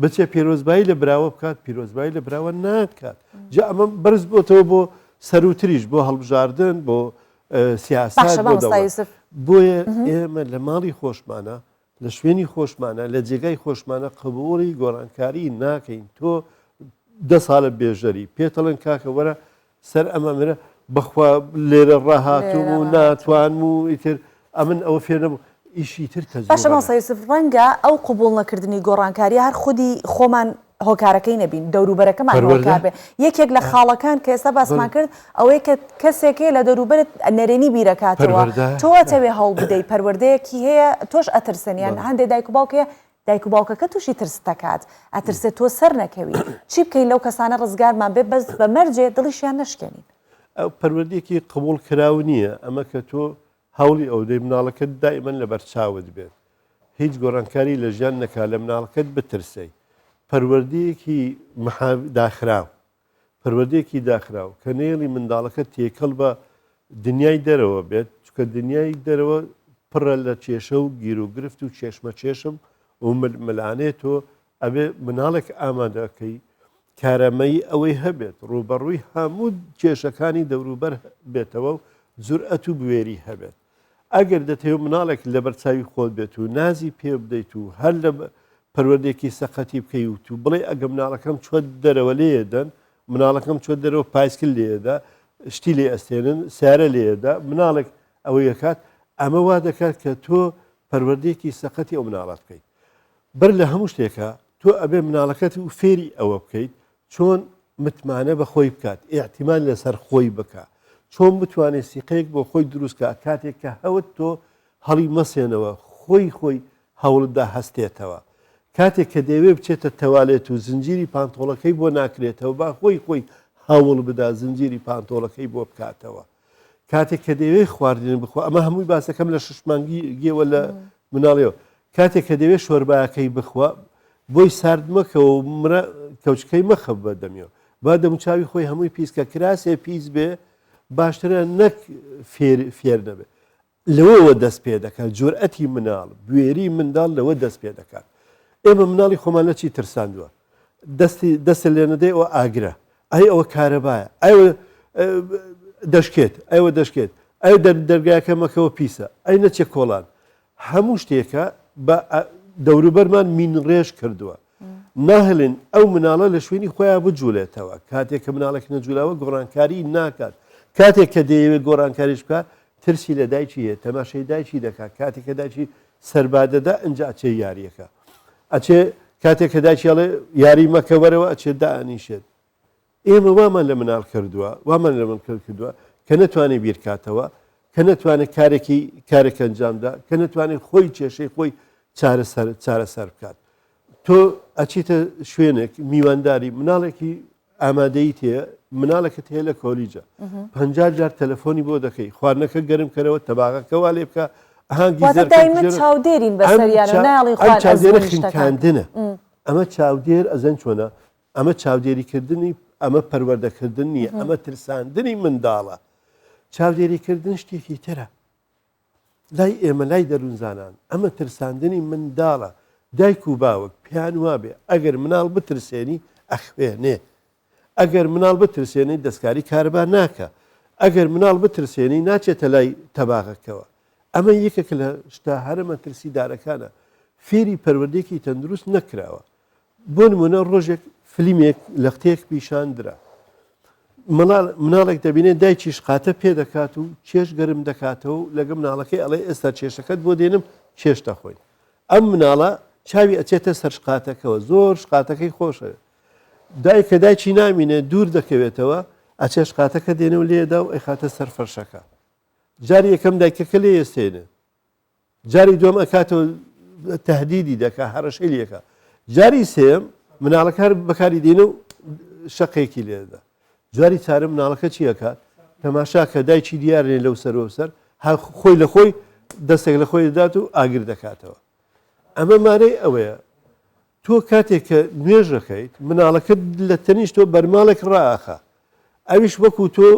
بچێ پیرۆزبایی لە براوە بکات پیرۆزبایی لە براوە ناکات جا ئەمە بەرز بۆتەوە بۆ سەروتریش بۆ هەڵبژاردن بۆ سیاسەت باشە بۆ مامۆستا دەوڵەت یوسف بۆیە ئێمە لە ماڵی خۆشمانە لە شوێنی خۆشمانە لە جێگای خۆشمانە قبوڵی گۆڕانکاری ناکەین تۆ دە ساڵە بێژەری پێتەڵێن کاکە وەرە سەر ئەمە منە بەخوا لێرە ڕاهاتوم و ناتوانم و ئیتر ئەمن ئەوە فێر نەبوو ئیشی تر باشە تەجروبە مامۆستا یوسف ڕەنگە ئەو قبوڵ نەکردنی گۆڕانکاریە هەر خودی خۆمان هۆکارەکەی نەبین دەوروبەرەکەمان پەروەردە هۆکار بێ یەکێک لە خاڵەکان کە ئێستا باسمان بەڵێ. کرد ئەوەیە کە کەسێک هەیە لە دەوروبەرت نەرێنی بیرەکاتەوە پەروەردە تۆ ئەتەوێ هەوڵ بدەی پەروەردەیەکی هەیە تۆش ئەترسن یان بەڵێ. هەندێ دایک و باوک هەیە دایک و باوکەکە تووشی ترست دەکات ئەترسێت تۆ سەر نەکەوی چی بکەین لەو کەسانە ڕزگارمان بێ بەس بە مەرجێ دڵیشیان نەشکێنین. ئەو پەروەردەیەکی قبوڵ کراو نییە ئەمە کە تۆ هەوڵی ئەودەی مناڵەکەت دائیمەن لەبەرچاوت بێت هیچ گۆڕانکاری لە ژیان نەکا لە مناڵەکەت بترسێی پەروەردەیەکی داخراو پەروەردەیەکی داخراو کە نەیەڵی منداڵەکە تێکەڵ بە دنیای دەرەوە بێت چکە دنیای دەرەوە پڕە لە کێشە و گیروگرفت و چێشمە چێشم و ململانێ تۆ ئەبێ مناڵێک ئامادەکەی کارامەیی ئەوەی هەبێت ڕووبەڕووی هەموو کێشەکانی دەوروبەر بێتەوە و جورئەت و بوێری هەبێت. ئەگەر دەتەوێت مناڵێک لەبەر چاوی خۆت بێت و نازی پێ بدەیت و هەر لە پەروەردەیەکی سەقەتی بکەی و تو بڵێ ئەگە مناڵەکەم چوە دەرەوە لێدەن مناڵەکەم چوە دەرەوە پایسکل لێدا شتی لێ ئەستێنن سیارە لێدا مناڵێک ئەوە یەکات ئەمە وا دەکات کە تۆ پەروەردەیەکی سەقەتی ئەو مناڵات بکەیت بەر لە هەموو شتێکا تۆ ئەبێ مناڵەکەت و فێری ئەوە بکەیت چۆن متمانە بە خۆی بکات ئیعتیماد لەسەر خۆی بکا چۆن بتوانێت سیقەیەک بۆ خۆی دروست کا کاتێک کە هەوت تۆ هەڵی مەسێنەوە خۆی خۆی هەوڵدا هەستێتەوە کاتێک کە دەیەوێت بچێتە تەوالێت و زنجیری پانتۆڵەکەی بۆ ناکرێتەوە با خۆی خۆی هەوڵ بدا زنجیری پانتۆڵەکەی بۆ بکاتەوە کاتێک کە دەیەوێت خواردن بخوا ئەمە هەمووی باسەکەم لە شش مانگیەوە لە مناڵیەوە کاتێک کە دەیەوێت شۆرباکەی بخوا بۆی سارد مەکەوە و مرە کەوچکەی مەخە بە دەمیەوە با دەموچاوی خۆی هەمووی پیس کە کراسێ پیس بێ باشترە نەک فێر فێر نەبێ لەوەوە دەست پێ دەکات جورئەتی مناڵ بوێری منداڵ لەوە دەست پێ دەکات ئێمە مناڵی خۆمان لە چی ترساندووە دەستی دەستە لێ نەدەی ئەوە ئاگرە ئەی ئەوە کارەبایە ئەوە دەشکێت ئەوە دەشکێت ئەی دەرگاکە مەکەوە پیسە ئەی نەچێ کۆڵان هەموو شتێکە بە دەوروبەرمان مینڕێژ کردووە ناهێڵین ئەو مناڵە لە شوێنی خۆیان بجوولێتەوە کاتێک کە مناڵێک نەجوولاوە گۆڕانکاری ناکات کاتێک کە دەیەوێت گۆڕانکاریش بکات ترسی لە دایکی هەیە تەماشای دایکی دەکات کاتێک کە دایکی سەربادەدا ئەنجا ئەچێ یاریەکە ئەچێ کاتێک کە دایکی ئەڵێ یاری مەکە وەرەوە ئەچێت دائەنیشێت ئێمە وامان لە مناڵ کردووە وامان لە من کردووە کە نەتوانێت بیرکاتەوە کە نەتوانێت کارێکی کارێک ئەنجامدا کە نەتوانێت خۆی کێشەی خۆی چارەسەر چارەسەر بکات تۆ ئەچیتە شوێنێک میوانداری مناڵێکی ئامادەیت هەیە مناڵێکت هەیە لە کۆلیجە پ جار تەلەفۆنی بۆ دەکەی خواردنەکە گەرم کەرەوە تەباغەکە وا لێ بکە ئەهانگی چاودێرین بەسەریان چاودێرە خنکاندنە ئەمە چاودێر ئەزەن چۆنە ئەمە چاودێریکردنی ئەمە پەروەردەکردن نییە ئەمە ترساندنی منداڵە چاودێریکردن شتێکی ترە لای ئێمە لای دەروونزانان ئەمە ترساندنی منداڵە دایک و باوک پێیان وابێ ئەگەر مناڵ بترسێنی ئەخوێنێ ئەگەر مناڵ بترسێنی دەستکاری کارەبا ناکا ئەگەر مناڵ بترسێنی ناچێتە لای تەباغەکەوە ئەمە یەکێک لە شتە هەرە مەترسیدارەکانە فێری پەروەردەیەکی تەندروست نەکراوە بۆ نمونە ڕۆژێک فلیمێک لەختەیەک پیشان درا. مناڵێک دەبینێت دایکی شقاتە پێ دەکات و چێش گەرم دەکاتەوە و لەگە مناڵەکەی ئەڵێ ئێستا چێشەکەت بۆ دێنم چێش دەخۆین ئەم مناڵە چاوی ئەچێتە سەر شقاتەکەوە زۆر شقاتەکەی خۆشەوێت دایکە دایکی نامینێ دوور دەکەوێتەوە ئەچێ شقاتەکە دێنێ و لێدا و ئەیخاتە سەر فەرشەکە جاری یەکەم دایکەکە لێ ئێستێنێ جاری دووەم ئەکاتەوە تهدیدی دەکا هەڕەشەی لێکا جاری سێم مناڵەکە هەر بەکاری دێنە و شەقێکی لێدا جاری چارە مناڵەکە چی ئەکات تەماشا کە دایکی دیارێ لەو سەرەوە سەر خۆی لە خۆی دەستێک لە خۆی دەدات و ئاگر دەکاتەوە ئەمە مانای ئەوەیە تۆ کاتێک کە نوێژ ئەکەیت مناڵەکەت لە تەنیشت تۆ بەرماڵێک ڕائەخا ئەویش وەکو تۆ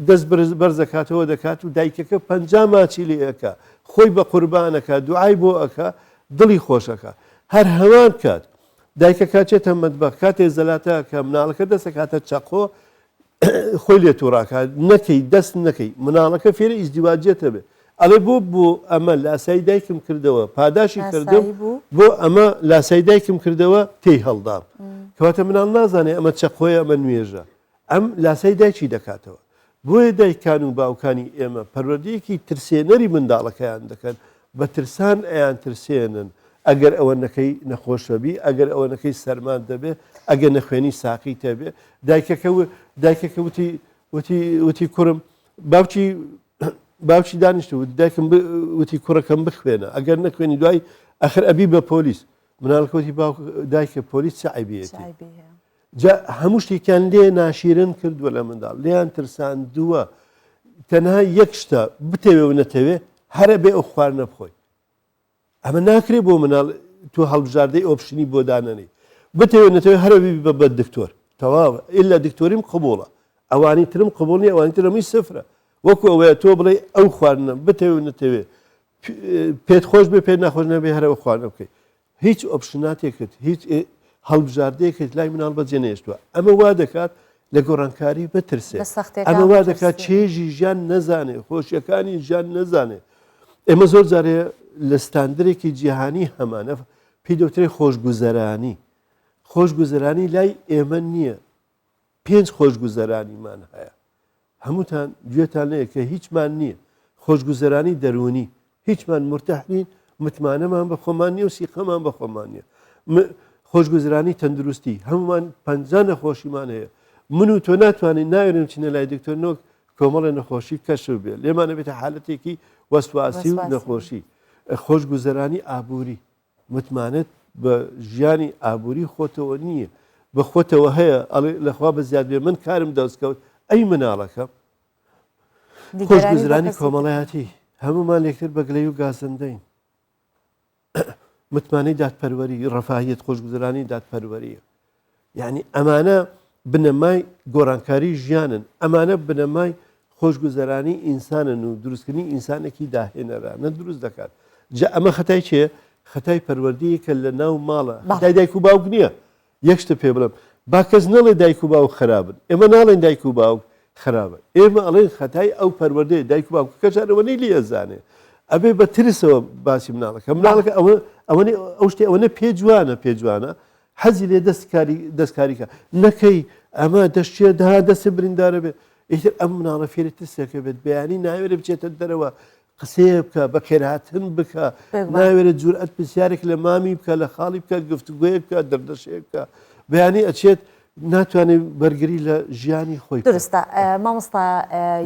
دەست بەرزەکاتەوە دەکات و دایکەکە پەنجا ماچی لێ ئەکا خۆی بە قوربانەکە دوعای بۆ ئەکا دڵی خۆشەکە هەر هەمان کات دایکەکە چێتە مەتبەخ کاتێ زەلاتە کە مناڵەکە دەستەکاتە چەقۆ خۆی لێ توڕاکات نەکەی دەست نەکەی مناڵەکە فێری ئیزدیواجیەتە بێ ئەڵێ بۆ بۆ ئەمە لاسایی دایکم کردەوە پاداشی کردم بۆ ئەمە لاسایی دایکم کردەوە تێی هەڵدام کەواتە مناڵ نازانێ ئەمە چەقۆیە ئەمە نوێژە ئەم لاسای دایکی دەکاتەوە بۆیە دایکان و باوکانی ئێمە پەروەردەیەکی ترسێنەری منداڵەکەیان دەکەن بە ترسان ئەیان ترسێنن ئەگەر ئەوە نەکەی نەخۆشەبی ئەگەر ئەوە نەکەی سەرمات دەبێ ئەگەر نەخوێنی ساقیت دەبێ دایکەکە دایکەکە وتی وتی وتی کوڕم باوکی باوکی دانیشت و دایکم وتی کوڕەکەم بخوێنە ئەگەر نەخوێنی دوای ئەخر ئەبی بە پۆلیس مناڵەکە وتی باوک دایکە پۆلیس چ عەیبیەتی جا هەموو شتێکیان لێ ناشیرن کردووە لە منداڵ لێیان ترساندووە تەنها یەک شتە بتەوێ و نەتەوێ هەرە بێ ئەو خواردنە بخۆی ئەمە ناکرێ بۆ مناڵ تۆ هەڵبژاردەی option ی بۆ دانەنی بتەوێ نەتەوێ هەرە بی بە بە دکتۆر تەواو ئللا دکتۆریم قبوڵە ئەوانی ترم قبوڵ نیە ئەوانی ترم هی سفرە وەکو ئەوەیە تۆ بڵێ ئەو خواردنە بتەوێ و نەتەوێ پێت خۆش بێ پێت ناخۆش نەبێ هەرە ئەو خواردنە بکەیت هیچ option اتێکت هیچ هەڵبژاردەیەکت لای مناڵ بەجێ نێشتووە ئەمە وا دەکات لە گۆڕانکاری بترسێ ئەمە وا دەکات چێژی ژیان نەزانێ خۆشیەکانی ژیان نەزانێ ئێمە زۆر جارێ لە ستاندرێکی جیهانی هەمانە پێی دەوترێ خۆشگوزەرانی خۆشگوزەرانی لای ئێمە نییە پێنج خۆشگوزەرانیمان هەیە هەمووتان گوێتان لێیە کە هیچمان نییە خۆشگوزەرانی دەروونی هیچمان مورتاح نین متمانەمان بە خۆمان نییە و سیقەمان بە خۆمان نییە خۆشگوزرانی تەندروستی هەمومان پەنجا نەخۆشیمان هەیە من و تۆ ناتوانین ناوێرین بچینە لای دکتۆر نۆک کۆمەڵی نەخۆشی کەشف بێ لێمانە بێتە حالەتێکی وەسواسی و نەخۆشی خۆشگوزەرانی ئابووری متمانەت بە ژیانی ئابووری خۆتەوە نییە بە خۆتەوە هەیە ئەڵێ لەخوا بە زیاد بێ من کارم دەست کەوت ئەی مناڵەکەم خۆشگوزرانی کۆمەڵایەتی هەمومان لێکتر بە گلەی و گازندەین متمانەی دادپەروەری ڕەفاهیت خۆشگوزرانی دادپەروەریە یعنی ئەمانە بنەمای گۆڕانکاری ژیانن ئەمانە بنەمای خۆشگوزەرانی ئینسانن و دروستکردنی ئینسانێکی داهێنەرانە دروست دەکات جا ئەمە خەتای چێ خەتای پەروەردەیە کە لە ناو ماڵە خەتای دایک و باوک نییە یەک شتە پێ بڵێم با کەس نەڵێ دایک و باوک خرابن ئێمە ناڵێن دایک و باوک خراپە ئێمە ئەڵێن خەتای ئەو پەروەردەیە دایک و باوکەکە جار ئەوە نەی لێ ئەزانێ ئەبێ بە ترسەوە باسی مناڵەکە مناڵەکە ئەوە ئەوە ئەو شتێ ئەوەنە پێ جوانە پێ جوانە حەزی لێ دەستکاری دەستکاری کە نەکەی ئەمە دەشتێ دەها دەستی بریندارە بێ ئیتر ئەم مناڵە فێری ترسێکە بێت بەیانی ناوێرێ بچێتە دەرەوە قسەیە بکە بەخێرهاتن بکە ناوێرە جورئەت پرسیارێک لە مامی بکە لە خاڵی بکە گفتوگۆیەک بکە دەردەشەیەک بکە بەیانی ئەچێت ناتوانێت بەرگری لە ژیانی خۆی دروستە مامۆستا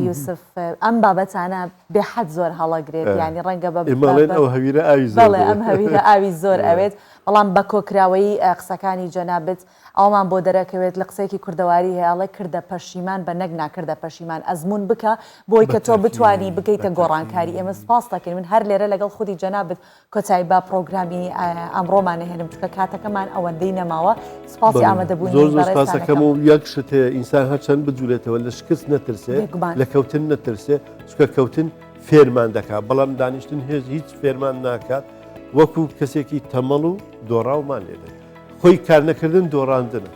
یوسف ئەم بابەتانە بێحەد زۆر هەڵەگرێت ینی ڕەنگە بە ئەو هەویرە ئاوی زۆر ئەم هەویرە ئاوی زۆر ئەوێت بەڵام بە کۆکراوەیی قسەکانی جەنابت ئەوەمان بۆ دەرەکەوێت لە قسەیەکی کوردەواری هەیە ئەڵێ کردە پەشیمان بە نەک ناکردە پەشیمان ئەزموون بکە بۆی کە تۆ بتوانی بگەیتە گۆڕانکاری ئێمە سپاست دەکەین من هەر لێرە لەگەڵ خودی جەنابت کۆتایی بە پرۆگرامی ئەمڕۆمان ئەهێنم چونکە کاتەکەمان ئەوەندەی نەماوە سپاسی ئامادەبوونی زۆر زۆر بەڕێزتان سپاسەکەم دەکەم. و یەک شت هەیە ئینسان هەرچەند بجولێتەوە لە شکست نەترسێ بێگومان. لە کەوتن نەترسێ چونکە کەوتن فێرمان دەکات بەڵام دانیشتن هێز هیچ فێرمان ناکات وەکو کەسێکی تەمەڵ و دۆڕاومان لێ دێت خۆی کارنەکردن دۆڕاندنە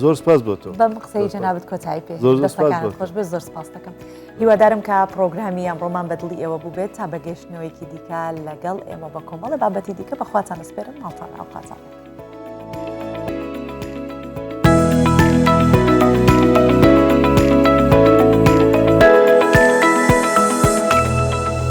زۆر سپاس بۆ تۆ بەم قسەی جەنابت کۆتایی پێ زۆر زۆر سپاس دەستەکانت بۆ تۆ. خۆش بێت زۆر سپاس دەکەم هیوادارم کە پرۆگرامی ئەمڕۆمان بەدڵی ئێوە بووبێت تا بەگەشتنەوەیەکی دیکە لەگەڵ ئێمە بە کۆمەڵە بابەتی دیکە بەخواتان ئەسپێرم ماڵتان ئاوخواتان بێت.